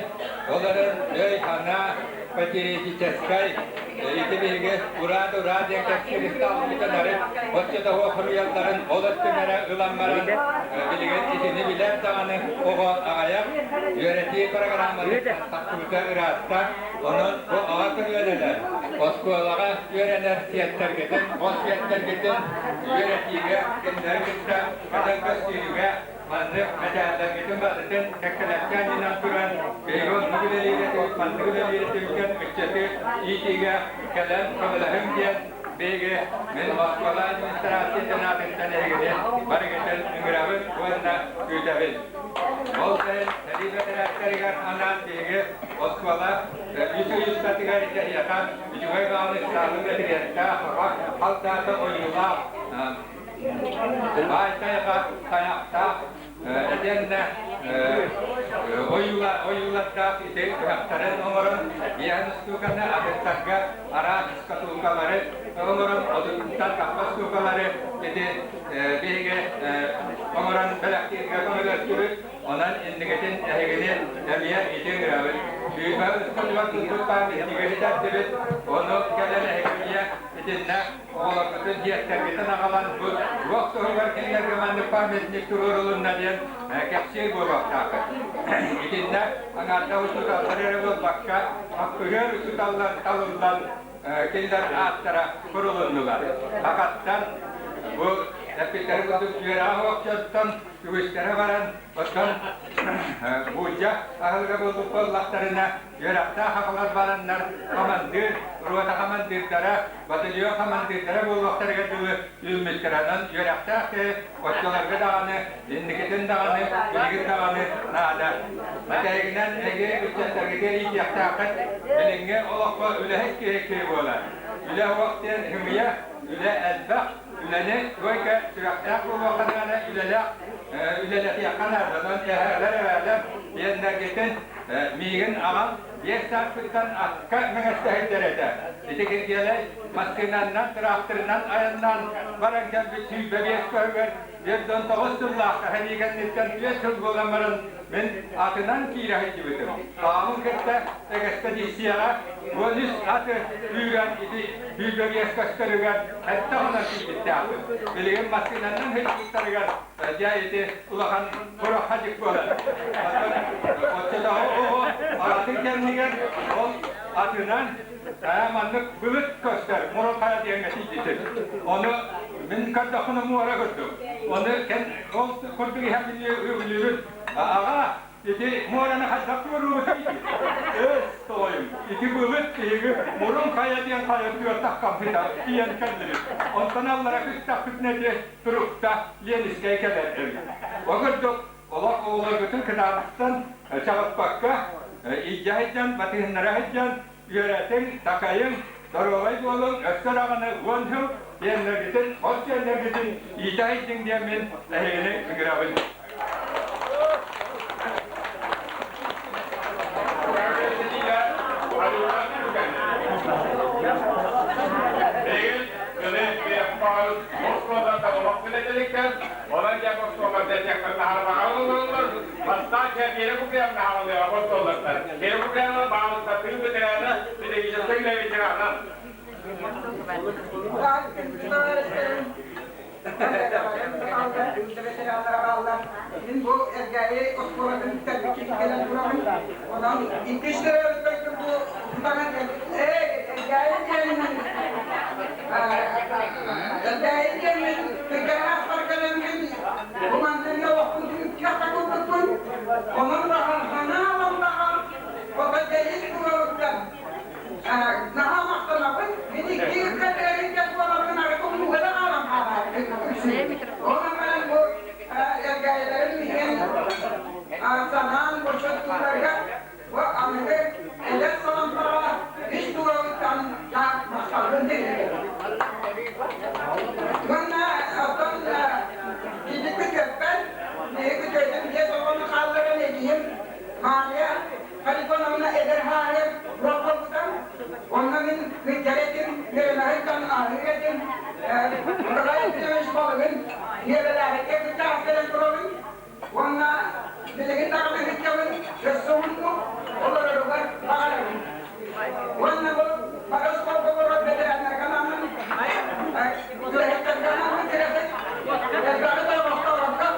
ол эрэн өй-санаа патриотическай ити биһиги ураа-ураа диэн кэпсиир ыстаалбытын арыт оччотооҕу хоруйалларын ол өттүн эрэ ылан баран билигин итини билэр даҕаны оҕо аҕыйах үөрэтии программатыттан тахсыбыта ыраатта. Онон бу аҕа көлүөнэлэр оскуолаҕа үөрэнэр сиэттэргитин, хос сиэттэргитин үөрэтиигэ, кинилэри кытта кэтэн көстүүгэ маннык мэтээллэргитин барытын кэккэлэччи анньынан туран, биһиги оннук үлэлиир этибит, маннык үлэлиир этибит ыччаты иитиигэ кэлэн көмөлөһүҥ диэн биһиги мин оскуола администрациятын аатыттан эһигини барыгытын ыҥырабын уонна күүтэбин. Ол сайын сэрии бэтэрээттэригэр анаан биһиги оскуола үс ый устатыгар эһиэхэ үчүгэй баҕаны ыстаалын мэтириэттээх, халтаата ойуулаах, баай тайаха тайахтаах, итиэннэ ойуулардаах ити ыһахтарын оҥорон, биэһэн устууканы атыттарга араас шкатулкалары оҥорон, отуттан тахха штукалары ити биһиги оҥорон бэлэхтииргэ көмөлөстүбүт. Онон инникитин эһигини эмиэ ити ыҥырабыт. Сүүрбэ устатыгар тутуктаан биһиги тардыбыт. Ону кэлэн эһигини итиннэ оҕолоргутун, дьиэттэргитин аҕалан бу туох туһугар кинилэргэ маннык памятник туруорулунна диэн кэпсиир буолуохтааххыт. Итиннэ аҥаардах учууталлар эрэ буолбакка, хаппыһыар учууталлар талыллан кинилэр ааттара курулуннулар. Хахаттан бу эппиттэрин курдук үөрэҕэ суох дьонтон үгүстэрэ баран, оттон буулдьа аһылыга буолбут буоллахтарына, үөрэхтээх аҕалар бараннар хамандыыр, рота хамандыырдара, батальон хамандыырдара буолуохтарыгар дылы үүммүттэрэ. Онон үөрэхтээх киһи оччолорго даҕаны, инникитин даҕаны, билигин даҕаны наада. Мэтэһигинэн эһиги ыччаттаргытыгар иитиэхтээххит, билиҥҥи олоххо үлэһит киһи киһи буолар. Үлэ уох диэн ымыйа, үлэ элбэх, үлэни туойга сүрэхтээх буолуохха наада, үлэлээх үлэлэтиэххэ наада. Онон эһээлэр, эбээлэр диэннэргитин миигин аҕам биэс сааспыттан акка мэҥэстэһэллэр этэ. Ити Киргиэлэй массыынаннан, тыраахтырынан айаннаан баран кэлбит 25 көһүгэр 49 сыллаах эһэлии кэнниттэн 4 сыл буолан баран мин атынан киирэ сылдьыбытым. Аҕабын кытта экспедицияҕа 13 аты үүрэн ити 25 көстөрүгэр сэттэ хонон киирбиттээхпин. Билигин массыынаннан сылдьыбыттарыгар дьэ ити улахан куроххадьык буолар. Оттон оччотооҕу оҕо аҕатын кэннигэр ол атынан маннык былыт көстөр, мурун хайа диэҥҥэ тиийбитим. Ону мин көрдөхпүнэ муора курдук. Ону ол курдук иһэн билиибин. Аҕа Ити муораны хайдах туоруубутуй? Эс, тоҕойум, ити былыт биһиги мурун хайа диэн хайа тыатаххаммыта тиийэн кэллибит. Онтон аллара түстэхпитинэ ити турукта Ленискэй кэлэр эбит. Ол курдук олох оҕолоргутун кытаанахтан чаҕыппакка илдьэ сылдьан, батыһыннара сылдьан үөрэтиҥ, такайыҥ, доруобай буолуҥ, өссө даҕаны 10 сыл сиэннэргитин, хос сиэннэргитин иитэ сылдьыҥ диэн мин эһигини ыҥырабын. Мин бу Эргээйи оскуолатын бүтэрбит кэлэн турабын. Онон иккис төрөөбүт бу баран Эргээйи диэммин Эргээйи диэммин кырдьаҕас кэлэммин бу манна олохпутун кэхэ курдукпун. Онон баҕар санаалам баҕар отодьайыс буолуттан наһаа махтанабын. Мин икки кэлэрин буоларбын арыгы умнууга да хаалан хаалаары. Онон баран бу эргээйилэрин иһин санаан бочуоттууларга бу Аһыы этин Николай Ефимович Балыгын миэрэлээһиккэ кыттаах кэлэн турабын уонна билигин даҕаны сылдьабын, өссө уһуннук олороругар баҕарабын. Уонна бу бары спорка олорор бэтэрээннэргэ анааммын, үлэһиттэргэ анааммын кэрэсин, элбэҕи да оҥостоорокко,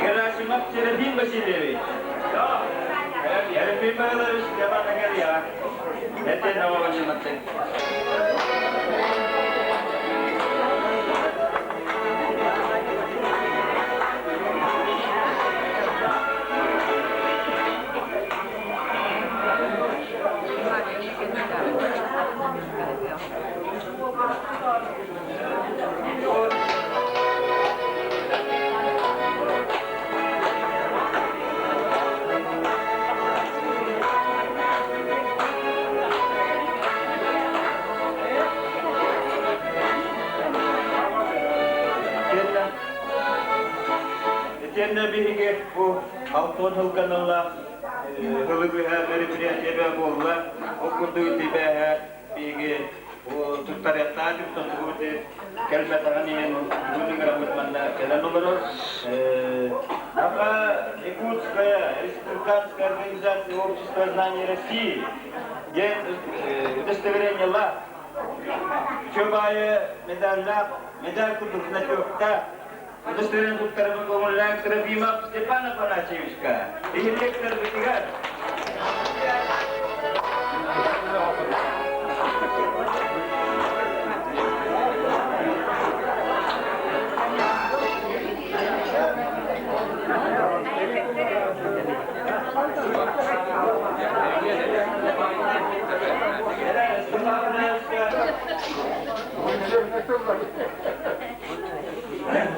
Герасимов Серафим Васильевич. Серафим Михайлович Габанагалья. Это нового Итиэннэ биһиги бу алтан сылга аналлаах Сылы быһа мероприятие буолла. Ол курдук ити бээһэ биһиги туттарыахтаах тутугут кэлбэтэҕин иһин бүгүн ыҥыраммыт манна кэлэн олорор. Аха Якутская республиканская организация общества знаний России диэн удостоверениелаах Үчүгэй медаллаах медаль курдук значоктаах удостоверение туттарбыт көҥүллээх Трофимов Степан Афанасьевичка иһиллиэктэрбитигэр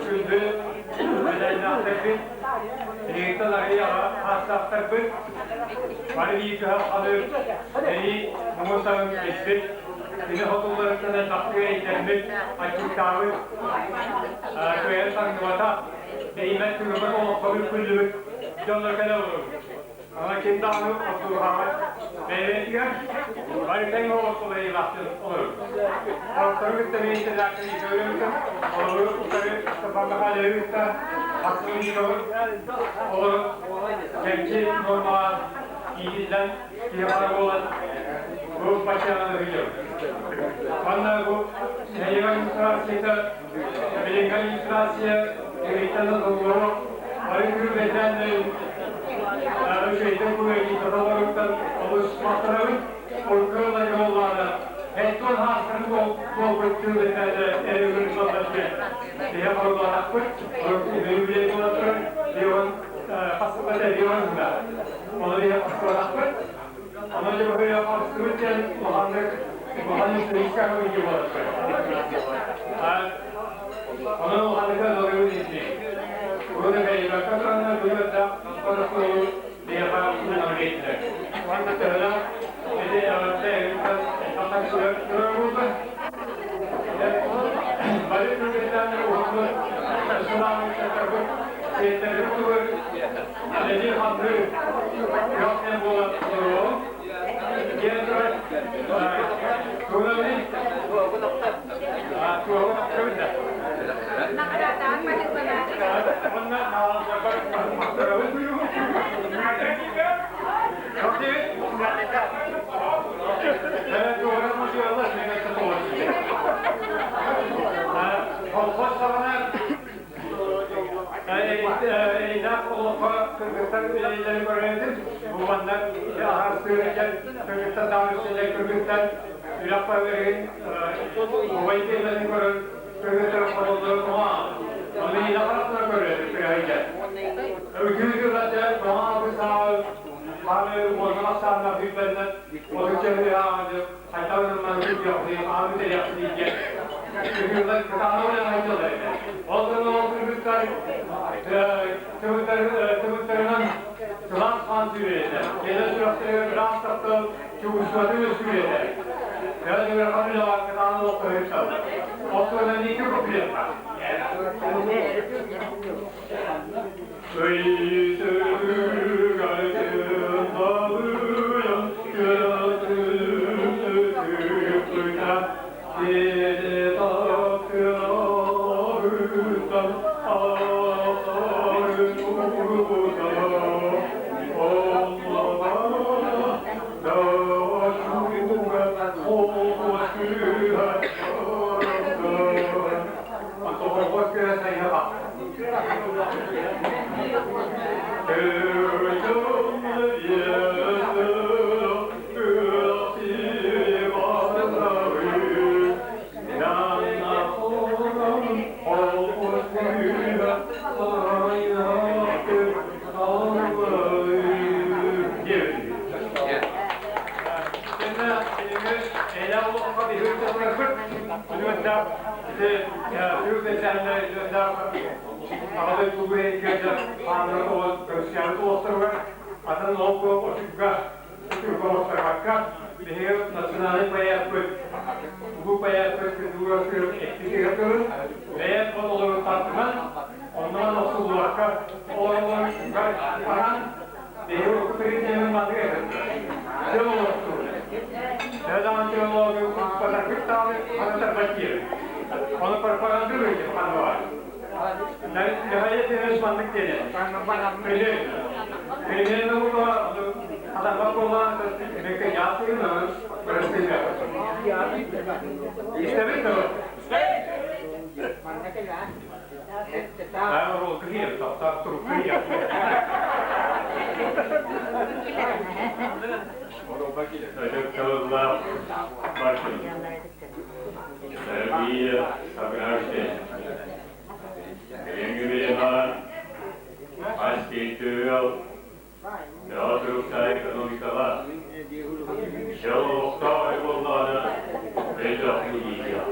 Күндү үлэлээхтэрбит, биһигиттэн арыйаҕа хаастаахтарбыт, бары биир кыһалҕаны эри муҥутаҕын билбит, кини хотулларыттан элбэхтик эрэйдэммит, аччыктаабыт, кыайан таҥныбатах, бэйимэт тыыммат олоххо бүккүллүбүт дьоннор кэлэ олоробут. Ана ким даҕаны охсуһаҕа бэйэтигэр бары тэҥ олохсулайылаахтын олорор. Ортору кытта миэстэлээхтэн көрөмүтэ, олору утары Степан Михайловичта Максимовичтовы олору кэмчи нуормаҕа иитиллэн киһи буолан бу баччаҕа ыһыйар. Манна бу нэһилиэк администрацията, билиҥҥи администрация ыйытан олору бары күрүбэтээн үчүгэйдик куйайдыы олус махтанабын. Урукку буоллаҕына, эттон хаастарын буолбут күрүбэтээн эрэгүн саллаччы. Биһи хорулаахпыт, үбүлүөй буолатыр, бион хасыпата бион да. Оны биһи хасыпалаахпыт. Оны дьыбыһыйа хасыбыт диэн улаханнык улахан историческай көмүскэ буолатыр. Онон улаханнык долгуйун истиҥ. Урут эбэйбэккэ тураннар быйылда Онтон биһиэхэ уунан биэрдилэр. Уонна төһөлөөх ити эҕэрдэ эбиттэн элбэх көрөр буолла. Бары күргэттээннэр уһуннук сылаамыттарбыт сиэттэрбит тугар үлэлии-хамныы күөх диэн буола олоруоҕуҥ. Диэн турар тугунамый? Туоҕу тохтобут да. Уонна Колхоз саҕана эйнах олоххо кыргыттар үлэлэрин көрөбүт. Бу манна аһарсыыр кыргыттар даҕаны кыргыттар үлэх барыларын убай тиэмэтин көрөн кыргыттар хотоллорун ону илэ харахтара көрөбүт кыһайда. Үкүүтү маҥа сааҕы маны уонна ахсаанна бүүбэннэ отучча ааҕы хайдах ааны тэриэхсийгэ үкүүлэр кытаанах айдылар. Ол гынан ол кыргыттар тыбыттарынан сылаас хаан сүүрэтэ. Кэлэ сүрэхтэригэр ыраас таптал чугустуатын сүүрэтэ. Кэлэ кытаанах олохто Оттон икки куплетка. Атын ол отугга отугга биһиги национальный поэппыт улуу поэппыт культура эппитигэр тылын бэйэм олору тартынан оннан охсуллубакка олоролор баран. Биһиги урукку президенин маннык этэ. Дьыл олохтуур. Төһө даҕаны теологы укпатарбыт даҕаны ханатарбат диэбит. Ону пропагандируйте ханна Михаил Ефимович маннык диэн Примерно була адамга буолан бекке ясыгын бырастыга. Истэбит дуо? Ытыктабыллаах бар дьон! Дорогие сограждане! Билиҥҥи бириэмэҕэ хас биирдии ыал бөҕө туруктаах экономикаҕа дьол олохтоох эрэ буоллаҕына өйдөөхтүк иитиэх.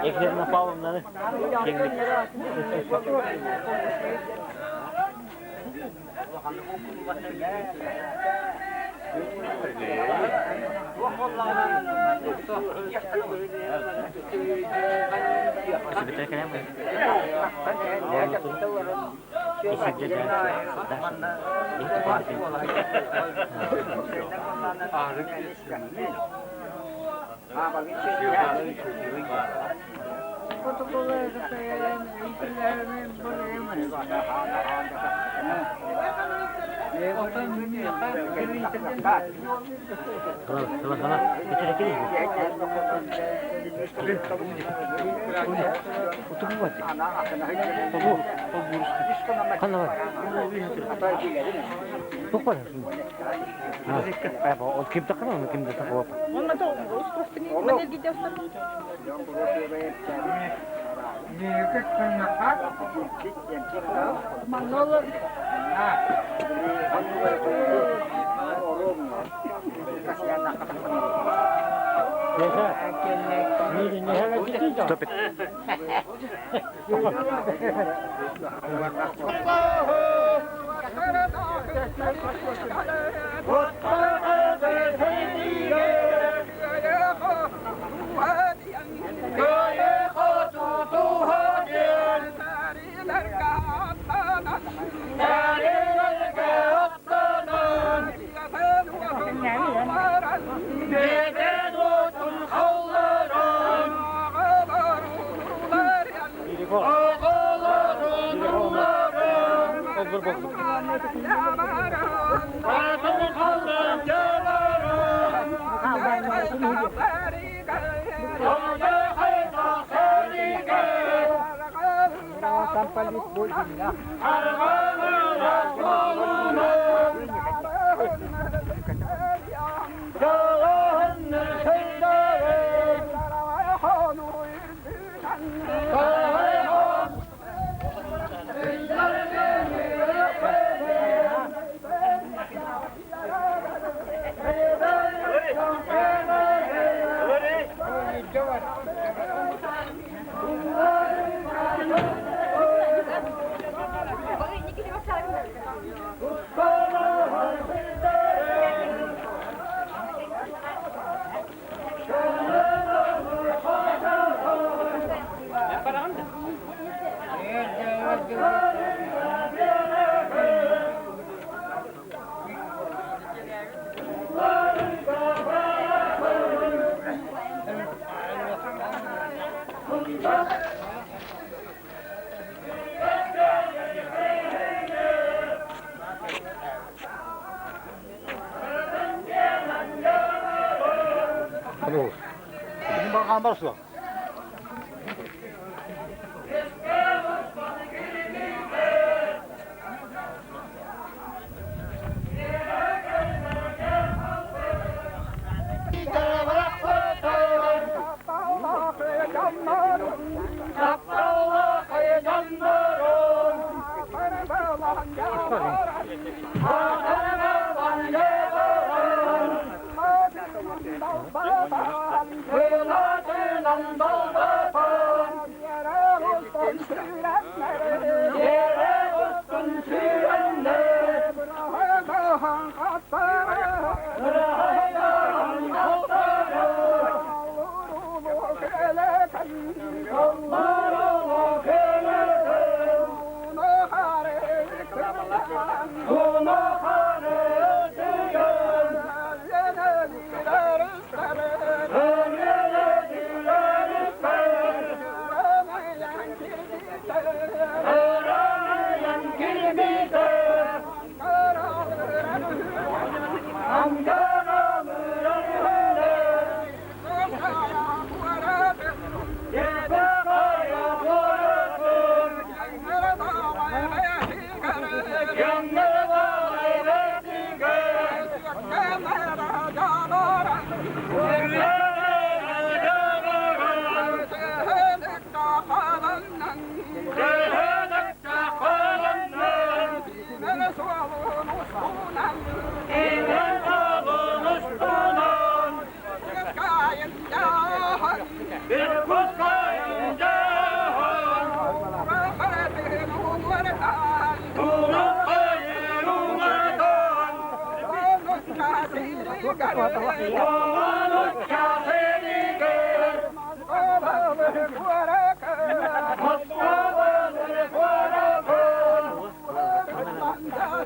Екатерина Павловнаны кеңдик. Stop it.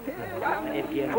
Эргиэн.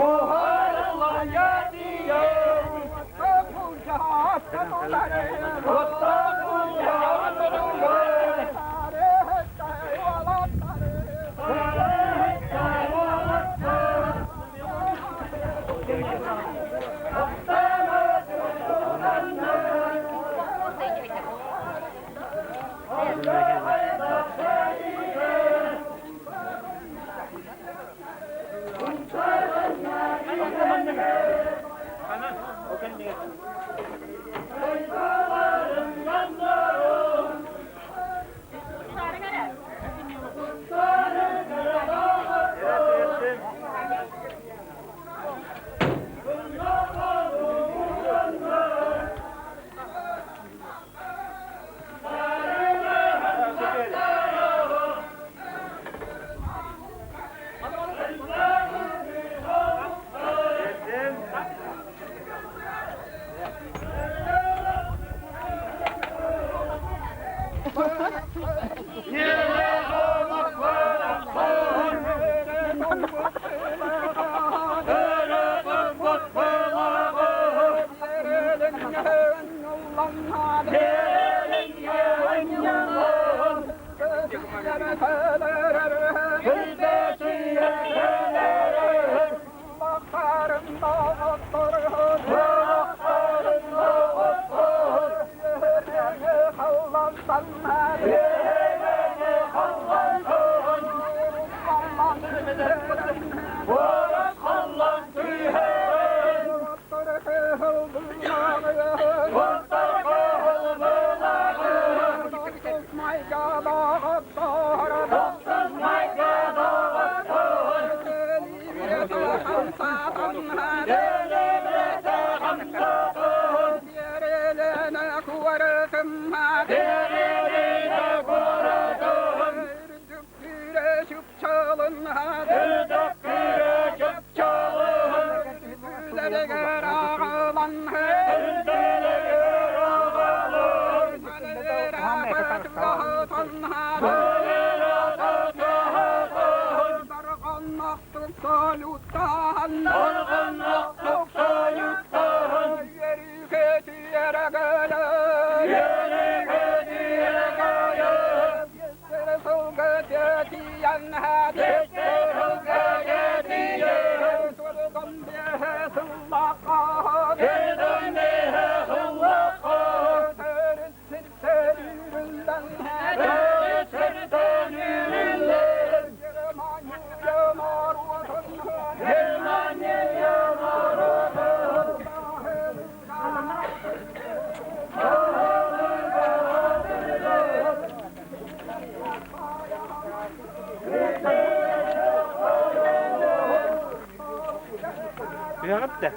Түһэҕит да?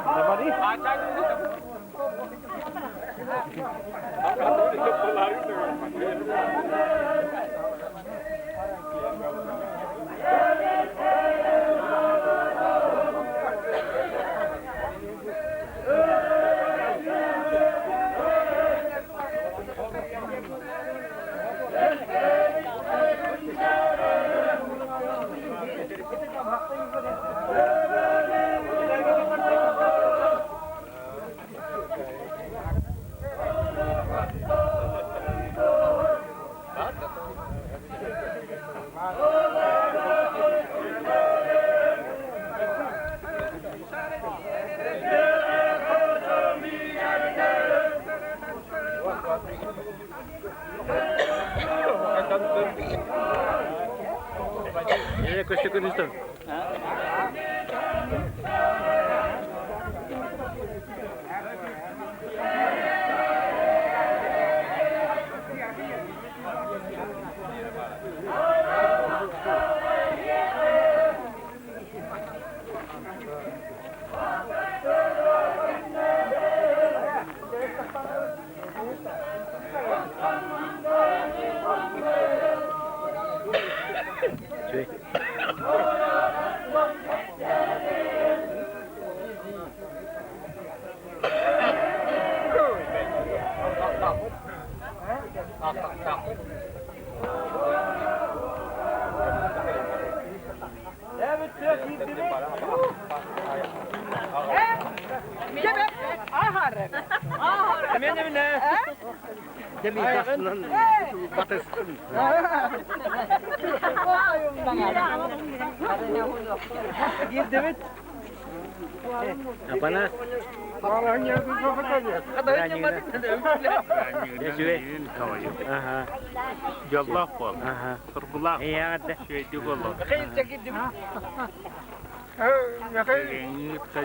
Забари? Көстө Апанас. Ага. Дьоллоох буол. Соргулаах. Үчүгэйдик олор.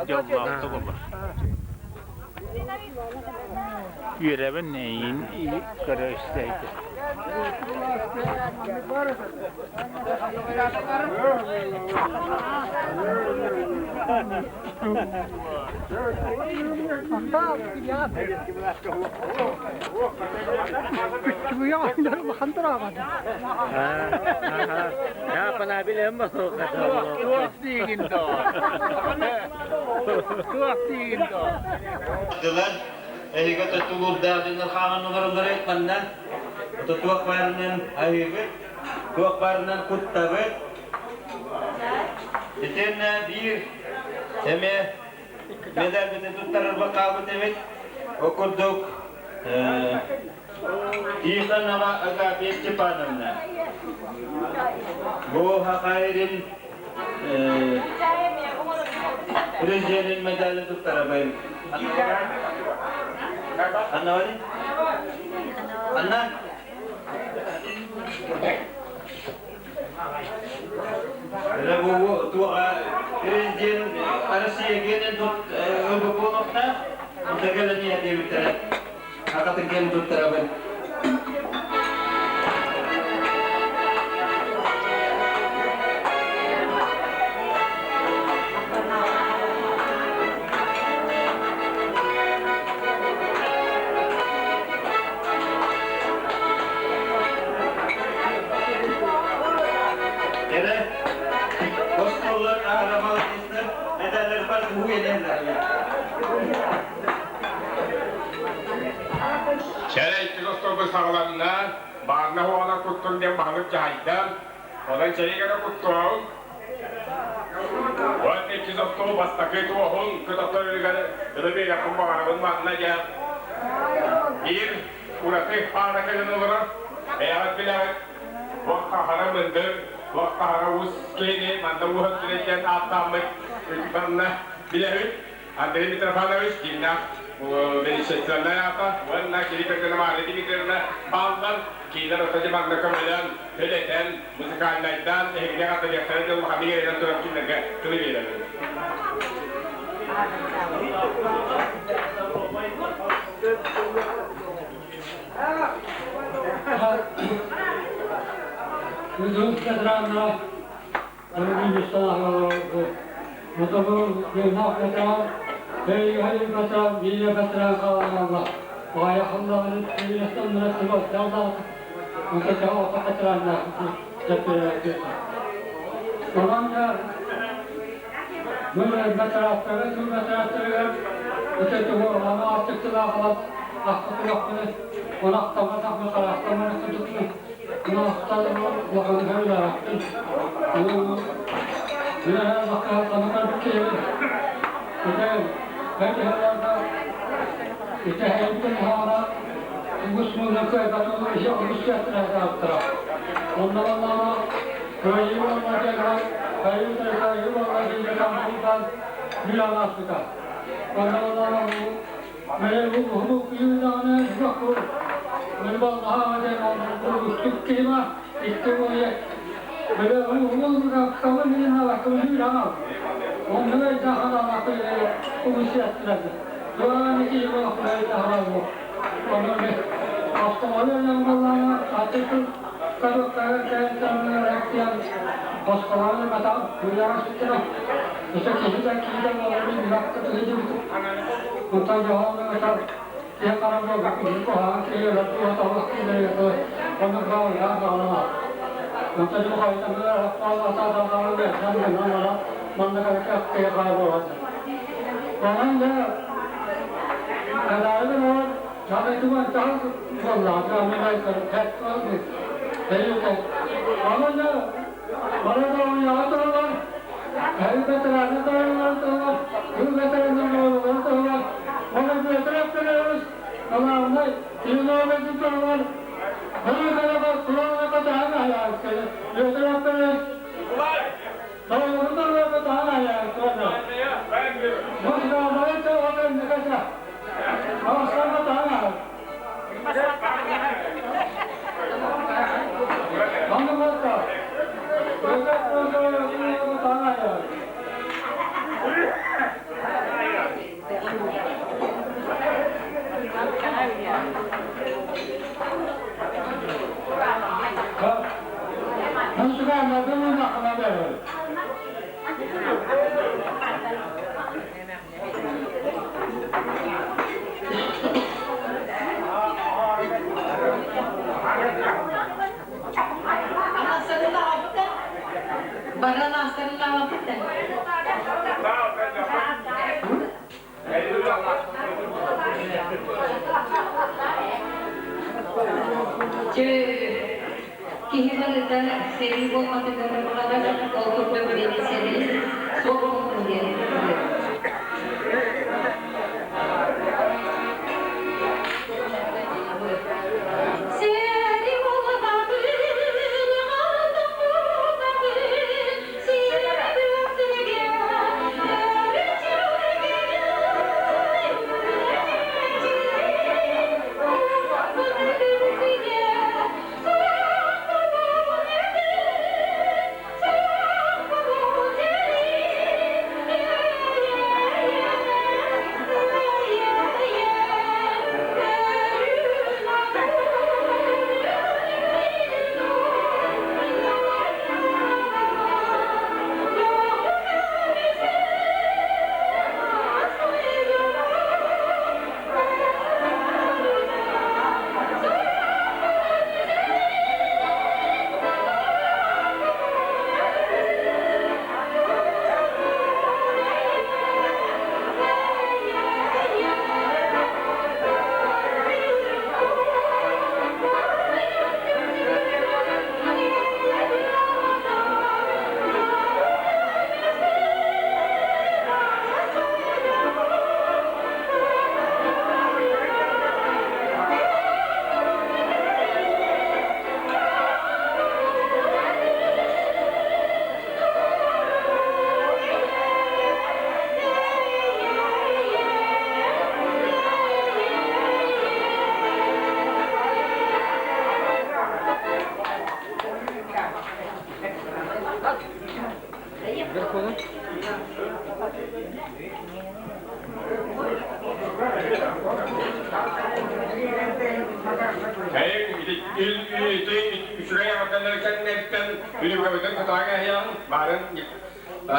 Дьоллоохтук олор. Үөрэбин эйин көрө истэйди. Дылар, эһиги тулуурдаах дьоннор хаалан олороллор манна. Ото туох баарынан аһыыбыт, туох баарынан куттабыт. Итиэннэ биир эмиэ медальбытын туттарарбыт хаалбыт эбит. Ол курдук Тихонова Агапия Степановна. Бу Хахайрин президенин медалин туттарабын. Анна Анна? Бу президент Россия генен ылбы Онтагелани диэбиттэрэ. Хакатын кэлин туттарабын. Эрэ, остоллор аһарамал медаллар бар бу Чэрэ иккис остуолга саҕаланна, баарна хуоҕана куттун диэн баһылык дьаһайда. Онон чэйи гына куттуоҕуҥ. Уонна иккис остуол бастакы туоһун көтөхтөрүгэр тылы биэриэхпин баҕарабын манна дьэ биир ураты паара кэлэн олорор. Бэйэҕит билэҕит, туох хахара мындыр, туох хахара уус киһини манна ууһан диэн ааттааммыт манна билэбит. Андрей Митрофанович дьиҥнээх величественнай аата уонна кини кэргэнэ Мария Дмитриевна бааллар. Киинэр ортодьу манна көмөлөөн, үлэтэн, музыкальнайдаан, эһигини эҕэрдэлиэхтэрэ диэн улаханнык эрэнэн туран кинилэргэ тылы биэрэбин. Эһиги бэтэрээннэр тойоннорун туһугар, тыыл бэтэрээннэрин оҕолорун туһугар, уонна Бүөтүр Өккөлөөбүс кылаабынай чиновникын туһугар Бырыыкалаба туруорга таһан аһаайаҕыскайы Бүөтүр Өккөлөөс тойонун туруорга таһан аһаайаҕыскайы Мусукаалларын чалҕата инникэтэ Аластанга таһан аһар Маннык Баран астарылаабыта. Киһи барыта сэрии буолбатыгар баҕарар, ол курдук били сэрии суох буоллун диэн Сэрии буолбатыгар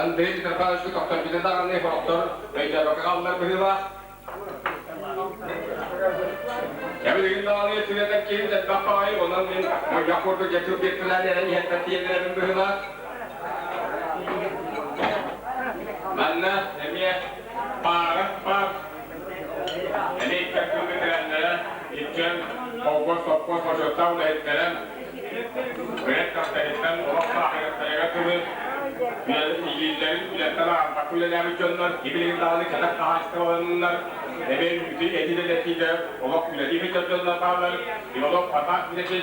Андрей Митрофанович тохтор даҕаны хорохтор өйдөөбөккө хааллар быһыылаах. Эбилигин даҕаны сүрэтэ киһи элбэх баҕайы, онон мин мунньах курдук дьэ биэртэлээн эрэн иһэрбэр тиийэллэрин быһыылаах. Манна эмиэ паара паар эмиэ икки күн бэтэрээннэрэ иккиэн холкуос сопхуос бочуоттаах үлэһиттэрэ бэйэт кахтарыттан олох саахыйаттарыгар дылы илиилэрин үлэттэн аарбакка үлэлээбит дьоннор ибилигин даҕаны кэтэх хаһаайыстыбаланнар эмиэ үүтү эти-дэлэтиигэ олох үлэлии сылдьар дьоннор бааллар олох патаах үлэтин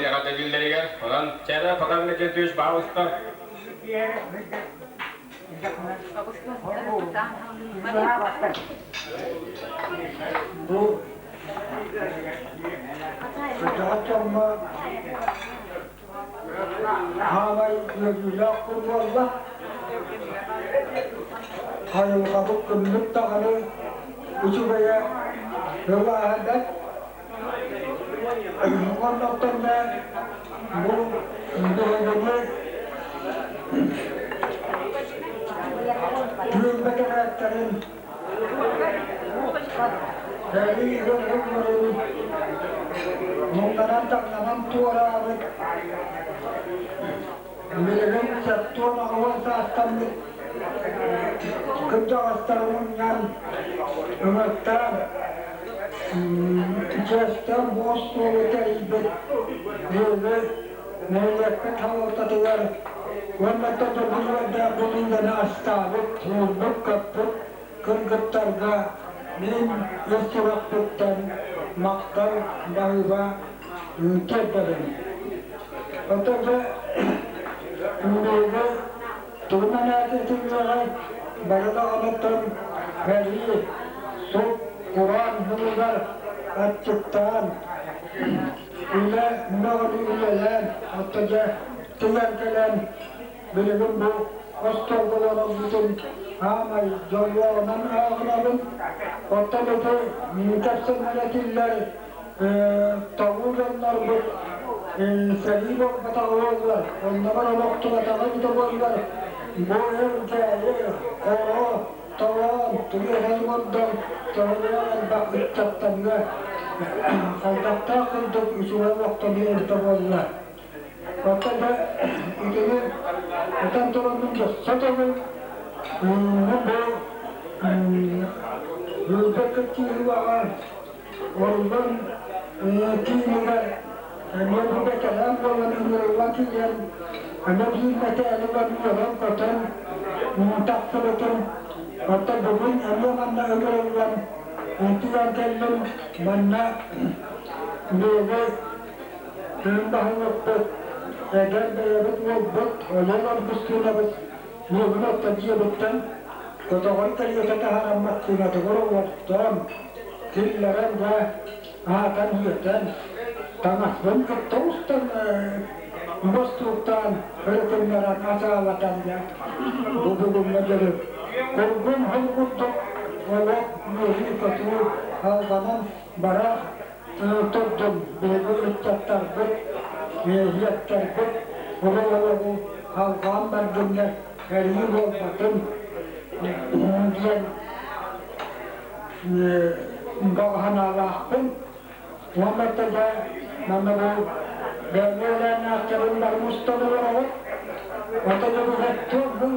эҕэрдэлииллэригэр онон чэрэ патаах үлэтин баалыста Бу кырдьаҕас дьоҥҥо хаалай үөрүүлээх күн буолла. Айылҕабыт күммүт даҕаны үчүгэйэ ылааһа бэрт. Оннуктан бу бүгүҥҥү түүн бэтэрээннэрин сэрии ыарыыларын муҥнанан-таҥнанан туораабыт билигин 78 саастаммыт кырдьаҕастары мунньан ыҥыртаан чиэстээх буос суолу тэрийбит Бүөлү нэһилиэкпит салалтатыгар уонна дойдубутугар Манна бүлүүгэни астаабыт, уурбут-көппүт кыргыттарга мин ис сүрэхпиттэн махтал баһыыба тиэрдэбин. Оттон дьэ үҥүүгэ тугунан этиллиэҕэй, бары даҕаныттан сэрии, сут, кураан сылыгар аччыктаан, үлэ мөҕөнү үлэлээн, оттон дьэ тиийэн кэлэн билигин бу остуолга олорорбутун аамай дьоллооҕунан ааҕынабын. Оттон ити кэпсэннэр этиллэр тоҕуу дьоннорбут сэрии буолбатаҕа буоллар, оннооҕор олохтубатаҕа эбитэ буоллар, бу Элгээйи, Хоро, Толоон, Туйаҕай ордон төһөлөөх элбэх ыччаттарга хайдахтаах курдук үчүгэй олохтонуу эбитэ буолла. Оттон да итини этэн тураммын өссө төгүл бу Үүрбэт кыттыылааҕа оруллан киинигэр эмиэ бу бэтэрээн буолан ыҥырыллан киирэн эмиэ биир мэтээли ылан үөрэн-көтөн тахсыбытым. Оттон бүгүн эмиэ манна ыҥырыллан тиийэн кэллим. Манна биһиги Тыын баһылыкпыт, эдэр бэйэбит уолбут Олег Августинович миигин оттон дьиэбиттэн көтөҕөн кэриэтэ таһааран массыынатыгар олортон, киллэрэн дьэ аһатан-үөтэн, таҥаспын кытта устан бостууктаан өрүтүннэрэн ачаалатан дьэ бу бүгүҥҥэ дылы кургун хол курдук олох үөрүү-көтүү алҕанан бара Турдум, биһиги ыччаттарбыт, иэһиэттэрбит улуу-улуу алҕаан бардыннар, эрии буолбатын диэн баҕа санаалаахпын. Уонна дьэ манна бу бэйэлээннээхтэрин бары мустан олоробут. Ото дьыбыһаттыыр бу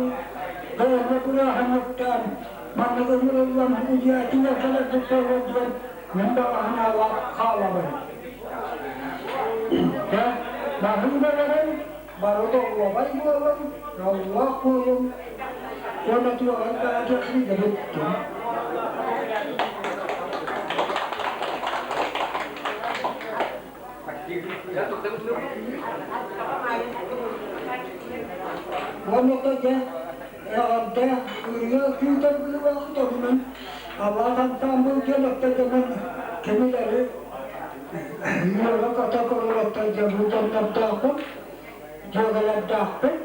бэйэҥҥэ бырааһынньыктаан маннык ыҥырыллан үйээтигэр кэлэрбит буолуо диэн Мин баҕаһынаалаах хаалабын. Дьэ, баһыыбаларын бары доруобай буолун, дьоллоох буолун уонна туоҕар баҕа бүттүм. Уонна дьэ, эҕэрдэ ырыа күүтэр быһыылаах тобунан Аллах ансаамбыл диэн оттон кинилэри үөрэ-көтө көрөр дьэ бу дьоннордоохпун, дьүөгэлэрдээхпин.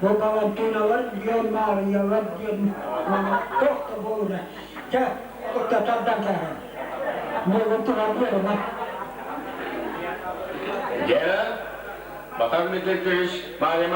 Бу Валентиналар, Леон Маарыйалар диэн туох да буолуна. Чэ, тардан кээһэн. Миигин туран биэримэ. Гера, Батар Дмитриевич, Марья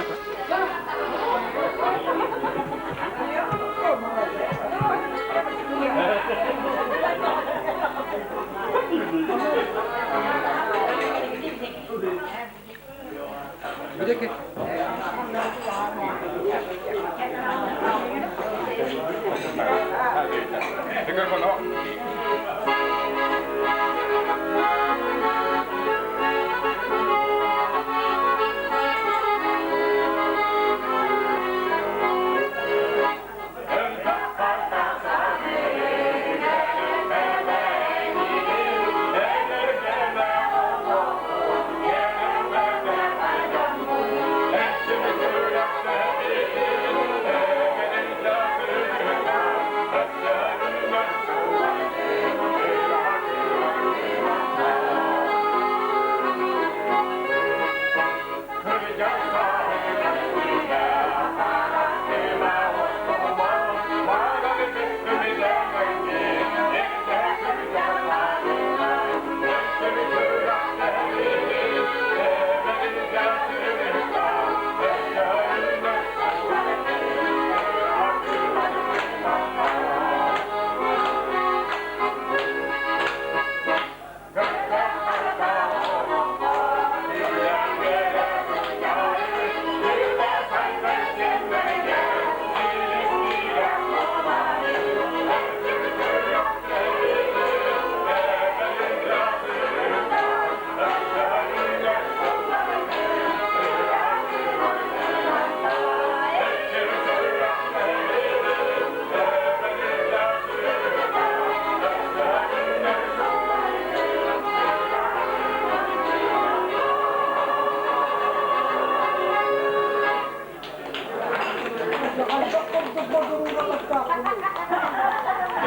Хайдах курдук бодуругалахтаахпыный?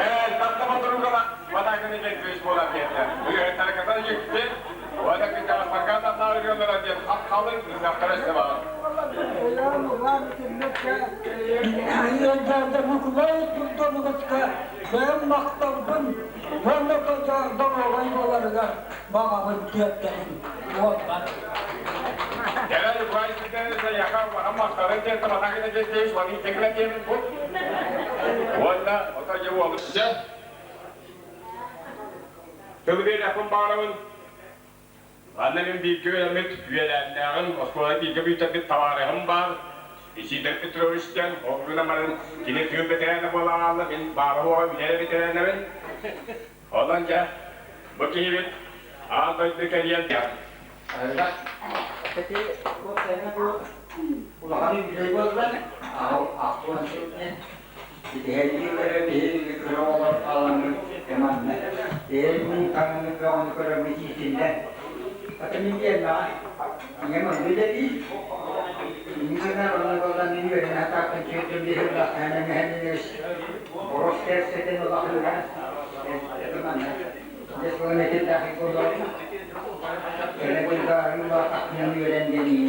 Ээ, татта бодуругала батакыны кэлбиш буолар диэтэ. Ыһыттарыката йүктен, уота кырдьаҕастарга таннаары гыннара диэн хап-халыҥ ырыахтара өссө баар. Ньукулай Турдоновичка бэйэм махталбын уонна доруобай буоларыгар баҕабын тиэрдэбин уолбар. Кэлэ Ньукулай Турдонович яха улахан махталын тиэртэ батакыны кэлбиш, уонна итигилэ диэбит бу. Уонна ото дьэ уолу. Тыл биэриэхпин баҕарабын. Манна мин бииргэ үөрэммит үөлээннээҕим, оскуоланы бииргэ бүтэрбит табаарыһым баар, Исидор Петрович диэн, ол гынан баран кини тыыл бэтэрээнэ буолан хаалла, мин баара-суоҕа үлэ бэтэрээнэбин. Онон дьэ, бу киһибит аан дойду кэлиэн Ити бу улахан үбүлүөй буолла. Ахтуан Итиһэллииллэрэ биһиги кыра оҕолор хаалламмыт манна ээл таҥаны бөҕөнү көрөммүт иитиллэн ата мин диэмэҕэ ийэм онно үлэлиир иннинэ онно буолан мин үөрэнэ сатааппын түөртүн биһилла эмэһэнинэс орос кэрсэтин улахыыга это манна дес буолан этиллээхи буолуоҕун кэлэ быйдаарыы баатахпынан үөрэн диэн иин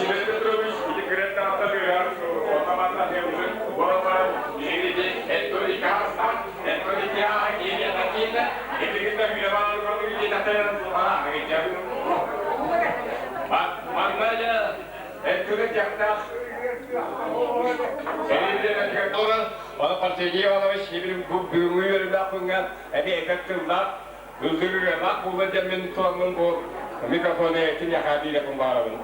Иван Петрович ити кырыттаахтан ыар отаманна тыаммыт буолан биһиги эттори каастан эттори киаа киэне такиина итигитэ Манна эттори тяхтах Оны Парсений Иванович бүгүҥҥү үөрүүлээх күҥҥэ эми этэр тыллаах, ылдырыылаах буолла диэн туламмын бу микрофону киниэхэ биэрэппин баарабын.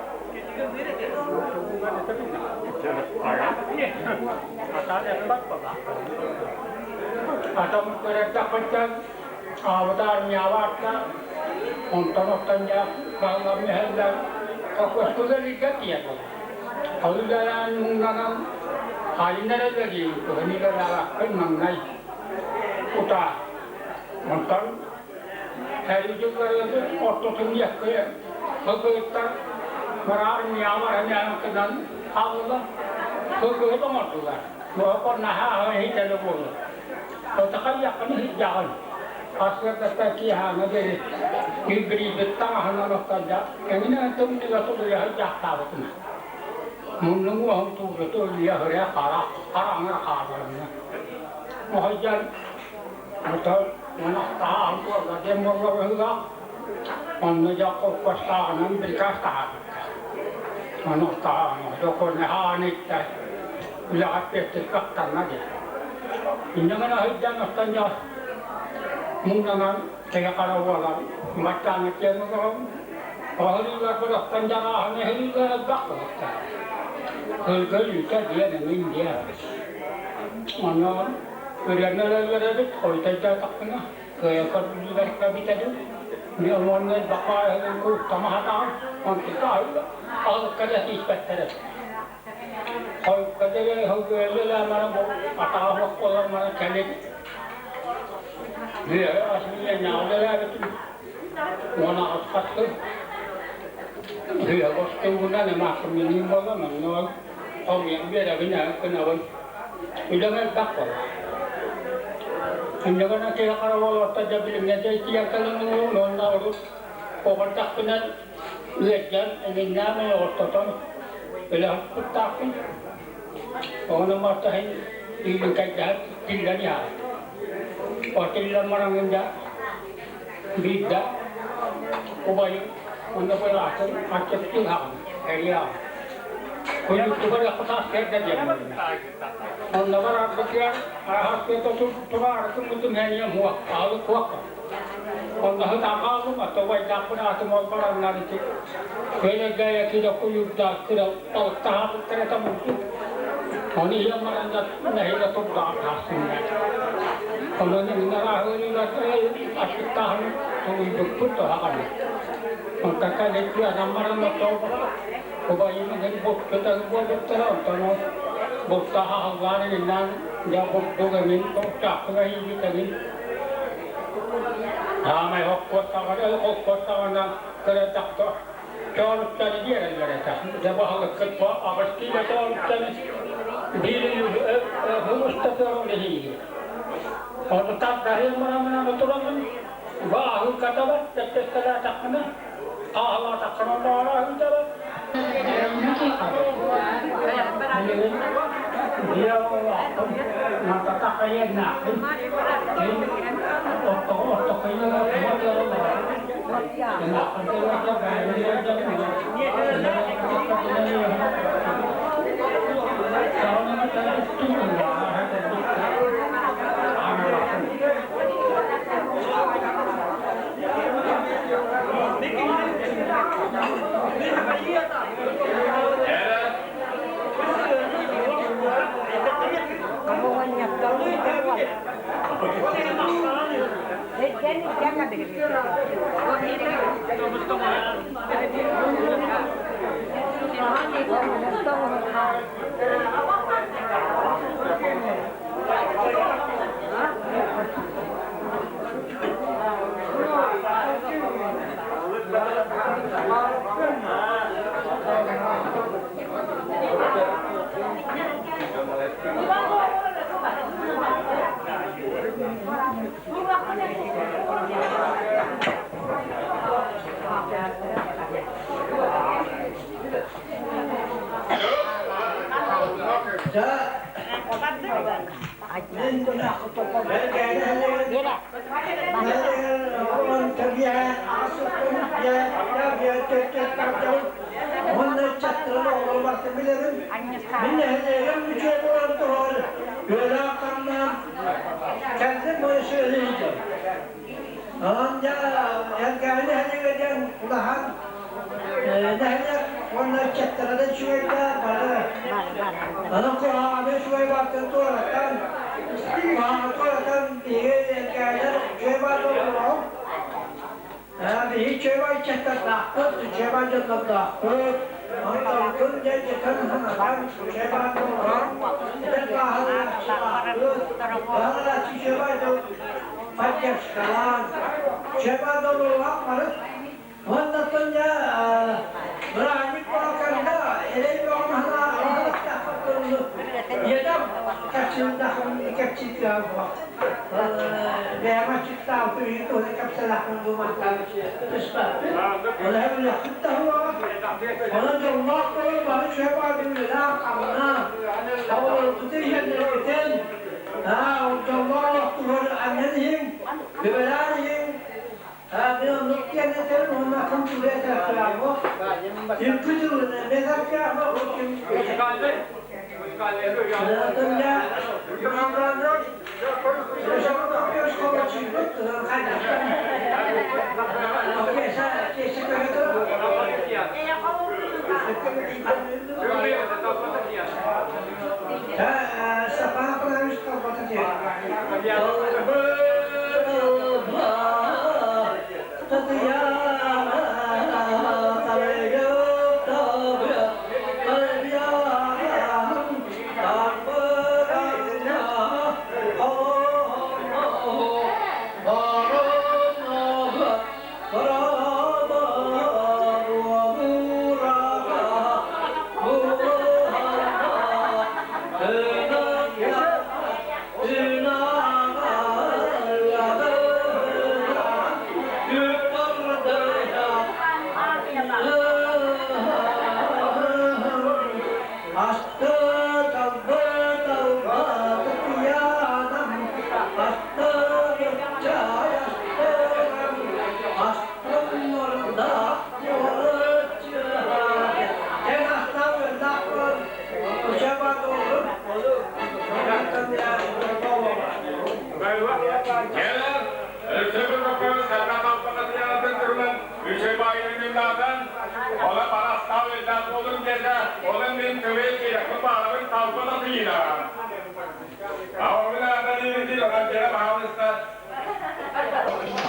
Атам көрөрдөхпүттэн аабыта армиялаатта, онтон оттон дьэ бааллар мөһөллөр холкуоскулар илгэ тиийэр буолар. Ол үлэлээн муҥнанан хаайыннар үлэлиир, кыһын үлэлээбэппин маҥнай утаа. Онтон сэрии дьылларыгар ортотун диэки сылгыһыттар мыраар армиялар эмиэ хааллылар, сылгыһыт оҥордулар. Буһа наһаа аҕай иһитэлэ буолуо. Отахайяххын иһирдьэҕин. Сарсыардаттан киэһээҥҥэ диэри илбирийбит таҥаһынан оттойдо. Эҥинэ тымныыга тулуйа сылдьаахтаабытым. Муннуҥ уоһун туурата үлүйэ ырыа хара хараҥа хааларына. Оһойдон отон ынахтааһын буолла диэн буолла быһыылаах. Онно дьэ холкуостааҕынан приказ таһаарбыттар. Ынахтааһын докуоннаһаан иттэ үлэҕэ эппиэттир кыахтанна диэн. Инньэ гына сылдьан оттон дьэ муҥнанан киһи хара буолан баччааҥҥа тиийэн олоробун. Оһолууларбын оттон дьаҕааһын эһэлиилэр элбэх буолуохтаах. Сылгы үүтэ диэн эҥин диэн. Онон ырыаны ырыабыт хойутайдаатахпына кыайан көрдүүллэргэ бүтэбин. Мен уонна элбэх баайы кууттама сатаан, онтука аһылыкка да тиийбэттэр эбит. Үлэлээн баран бу атаҕа суох буолан баран кэлин Үөһэ үлэлээбитим 18 хас сыл. Үөһэ бостуугунан эмээхсимминиин буолан онно ол хомуйан биэрэбин, гынабын. Үлэм элбэх буолар. Инньэ гынан киһи хара буолуохта дьэ билиҥҥэ дьэ итийэн кэлэн уонна урут оҕо эрдэхпинэ ыалдьан эҥиннээн ойоҕостотон үлэһиппыттаахпын. Ону мартаһын иилиҥкэйдэһэн тиллэн иһэр. Ол тиллэн бараҥҥын да биирдэ убайым уонна быраатым аччыктыы хаҕын эрийэҕин. Куйуктугар хатаас кэрдэ диэн Онно барарбытыгар араһаспыта тураары гыммытым эниэм хуох, аалык хуох. Онно сытан хааллым, а то убайдаахпын аатым ол бараннар ити Көлөгэйэ киирэ куйуурдаах кыра балыктаһаабыттара этэ бурдук. Ону иһэн баран да нэһиилэ турдаҕым хаахсынна. Онон иннарааһыырыгар аччыктааһын тулуйбуппут туһаҕаны. Онтон кэлин кыанан баран убайым ыгын булчут буолбуттара, онтон ол бултаах аһыллаан иҥиннээн дьэ бурдук эҥин чаахтыга иһиибит эҥин. Аамай холкуос саҕана кырадахха чооруттаны биэрэллэр этэ. Дьэ баһылыккыт бу аҕыс киилэ чооруттаны биир сыл устатыгар иһиигит. Ону тардаһыан баран тураммын бааһылкатабар тэппэскэлээтэхпинэ хааһылаатаххына баара ыытабар.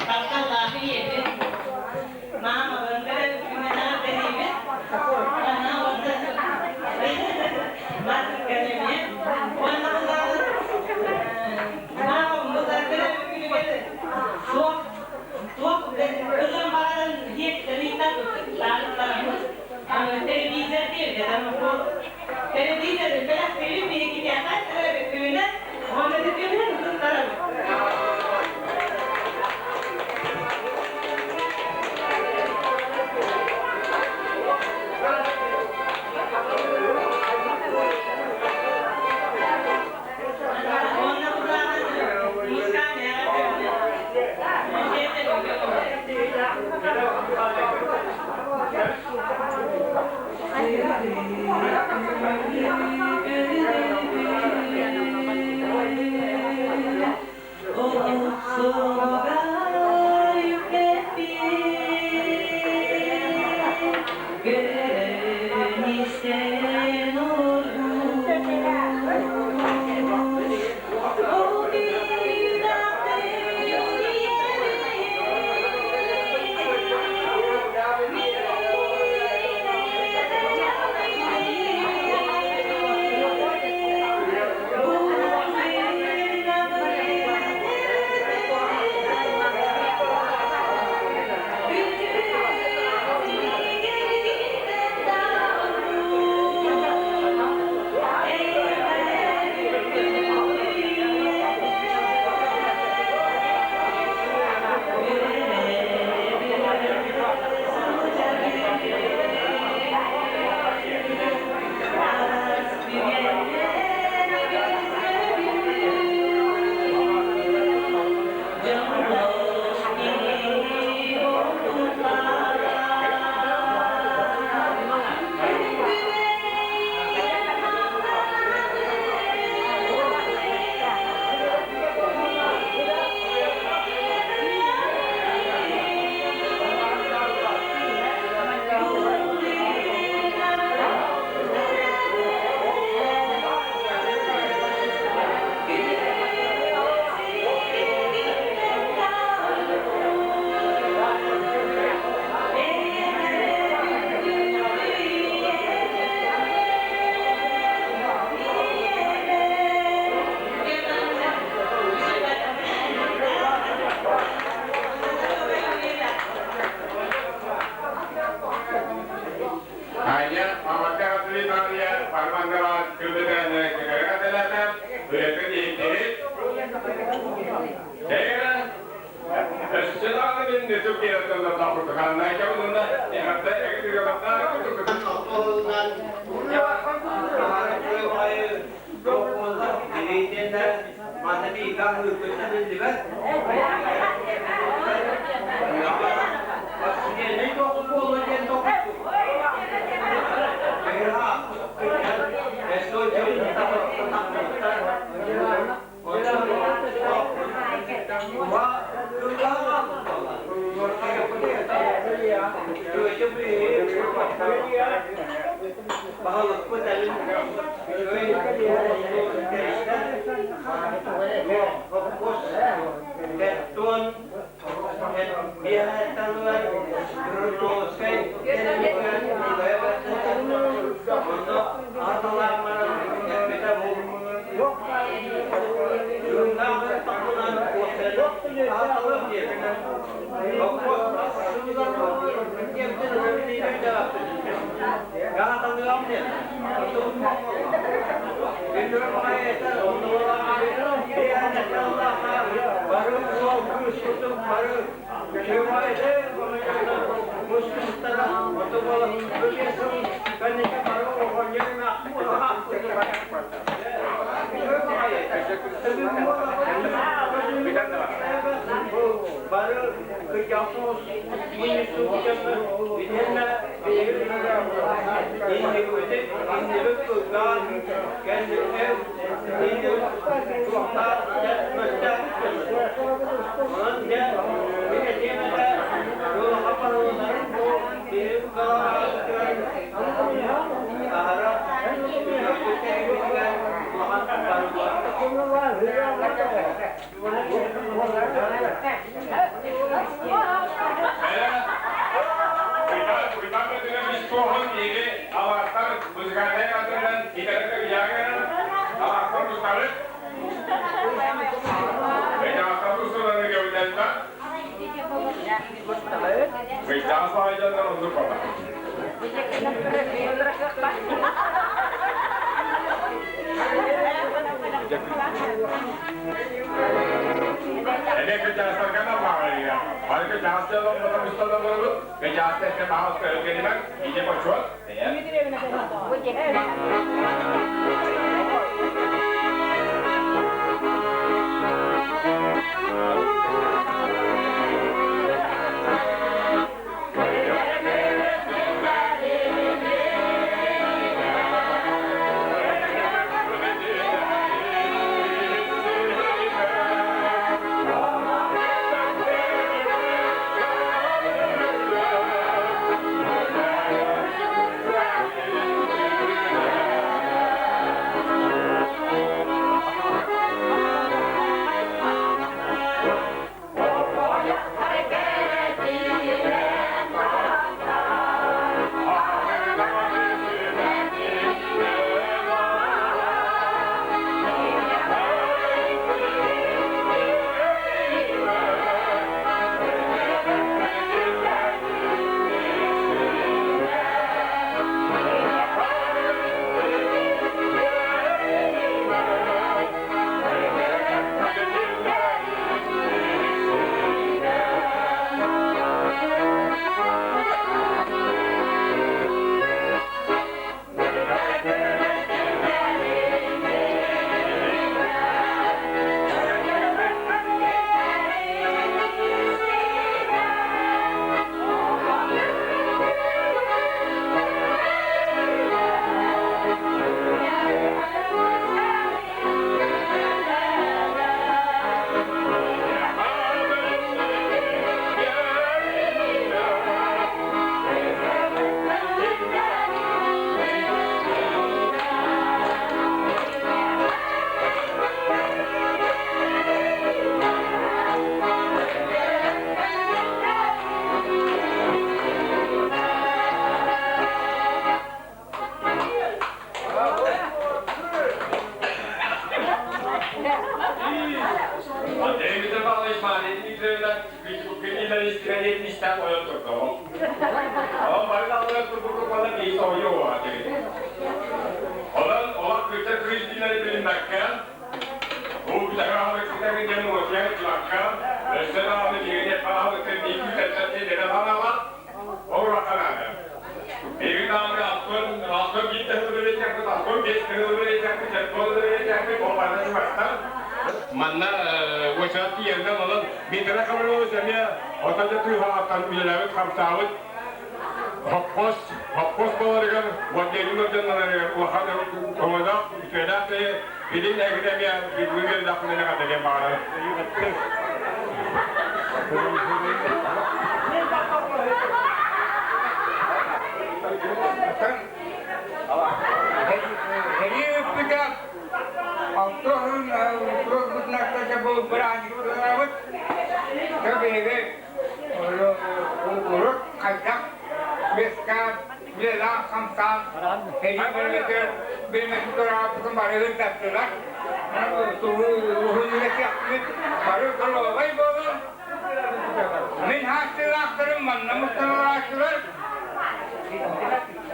Тапталлаах ийэбит, маамабын көрөбүт, тэриибит, ана уонна матыккан эмиэ. Уонна буллаҕын маамам көрөбүт күнүгэр туох туох ылан баран диэктэн ыйытар телевизор диэбит телевизор бэлэхтиибит биһиги күнүнэн уонна күнүнэн туттарабыт. Уонна буллаҕын мускаан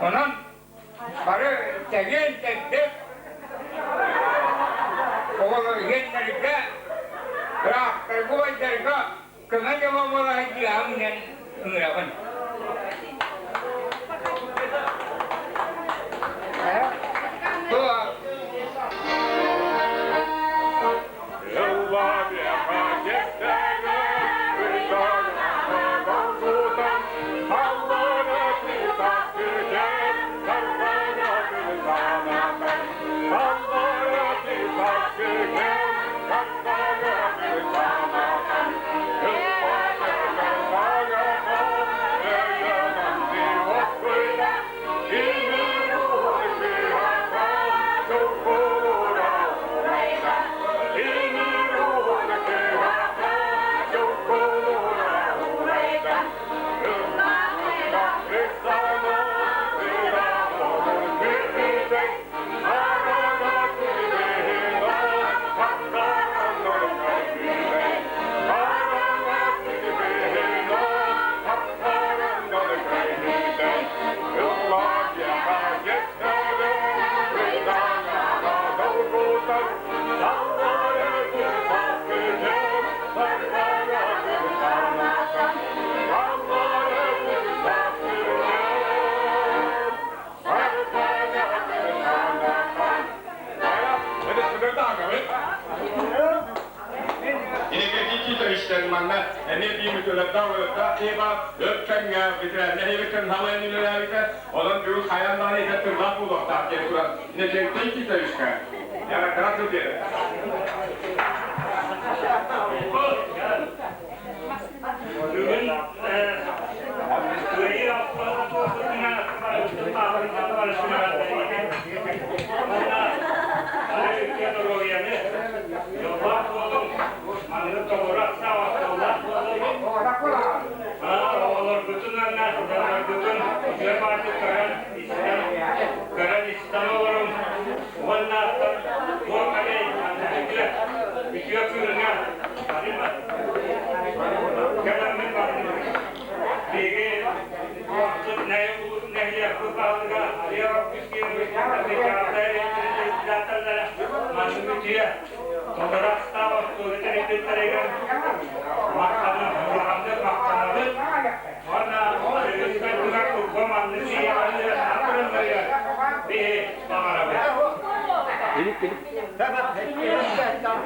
Онон бары чэгиэн чэбдик. Бырааттарга, бырааттарга, убайдарга көмө дьомо буола сылдьыаҕыҥ диэн ыҥырабын. Манна эмиэ биир үтүөлэрдээх Ева өр кэмҥэ ветеринария халайан үлэлээбитэ, онон бүгүн хайаан даҕаны этэр тыллаах буолуохтаах диэн туран Иннокентий Титовичка эҕэрдэҕэ тыл биэрэр. Бүгүн Кыайыы туолбутуна доруобуйаны, дьоллоох буолуҥ, маннык толору ахсаабатталлаах буолуҥ. Оҕолоргутун уонна дьонноргутун үтүө баардык көрөн, истэн, көрөн истэн олоруҥ уонна туох эмэй маннык үтүө, үтүө күҥҥэ кэлэммит биһиги нэһилиэкпит баһылыга Алия маннык үтүө толору астаах остуолу тэрийбиттэригэр улаханнык махтанабыт уонна арыгыскайдыгар турба маннык сиэҕэни туралларыгар биһи баҕарабыт.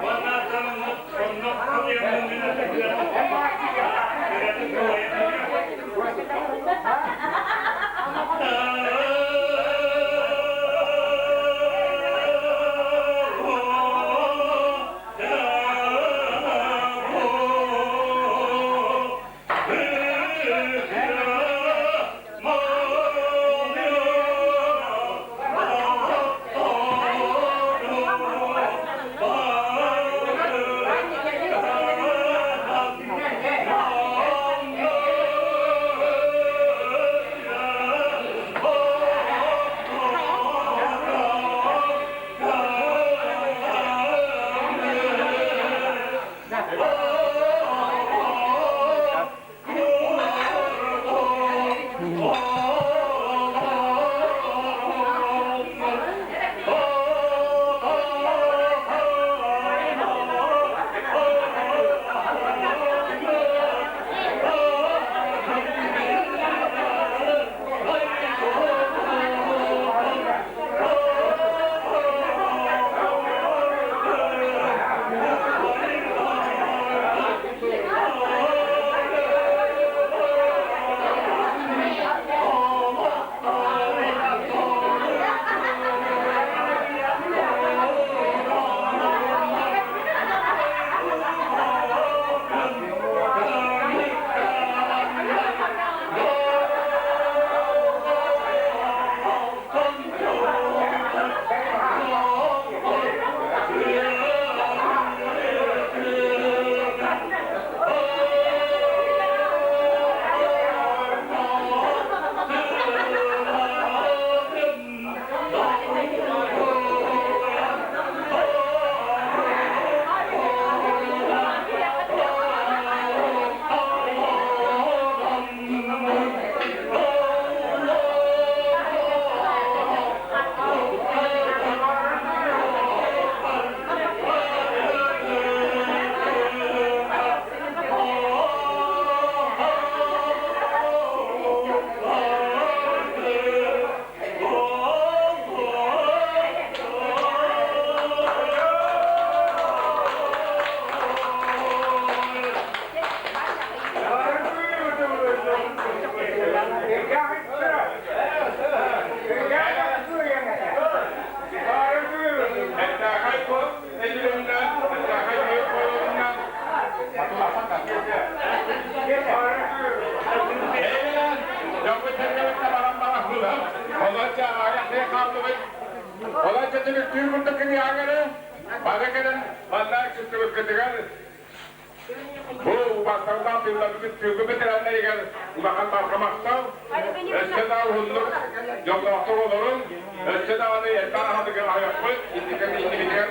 Уонна онно Түмүктүүр курдук кыҥыаҥ эрэ, бары кэлэн манна кыттыбыккытыгар бу убастардаах тыылларбыт тыылгы бэтэрээннэригэр улахан барҕа махтал. Өссө да уһуннук дьоллоохтук олорун, өссө даҕаны элбэх аһылыгы аһыахпыт, инникитигэр.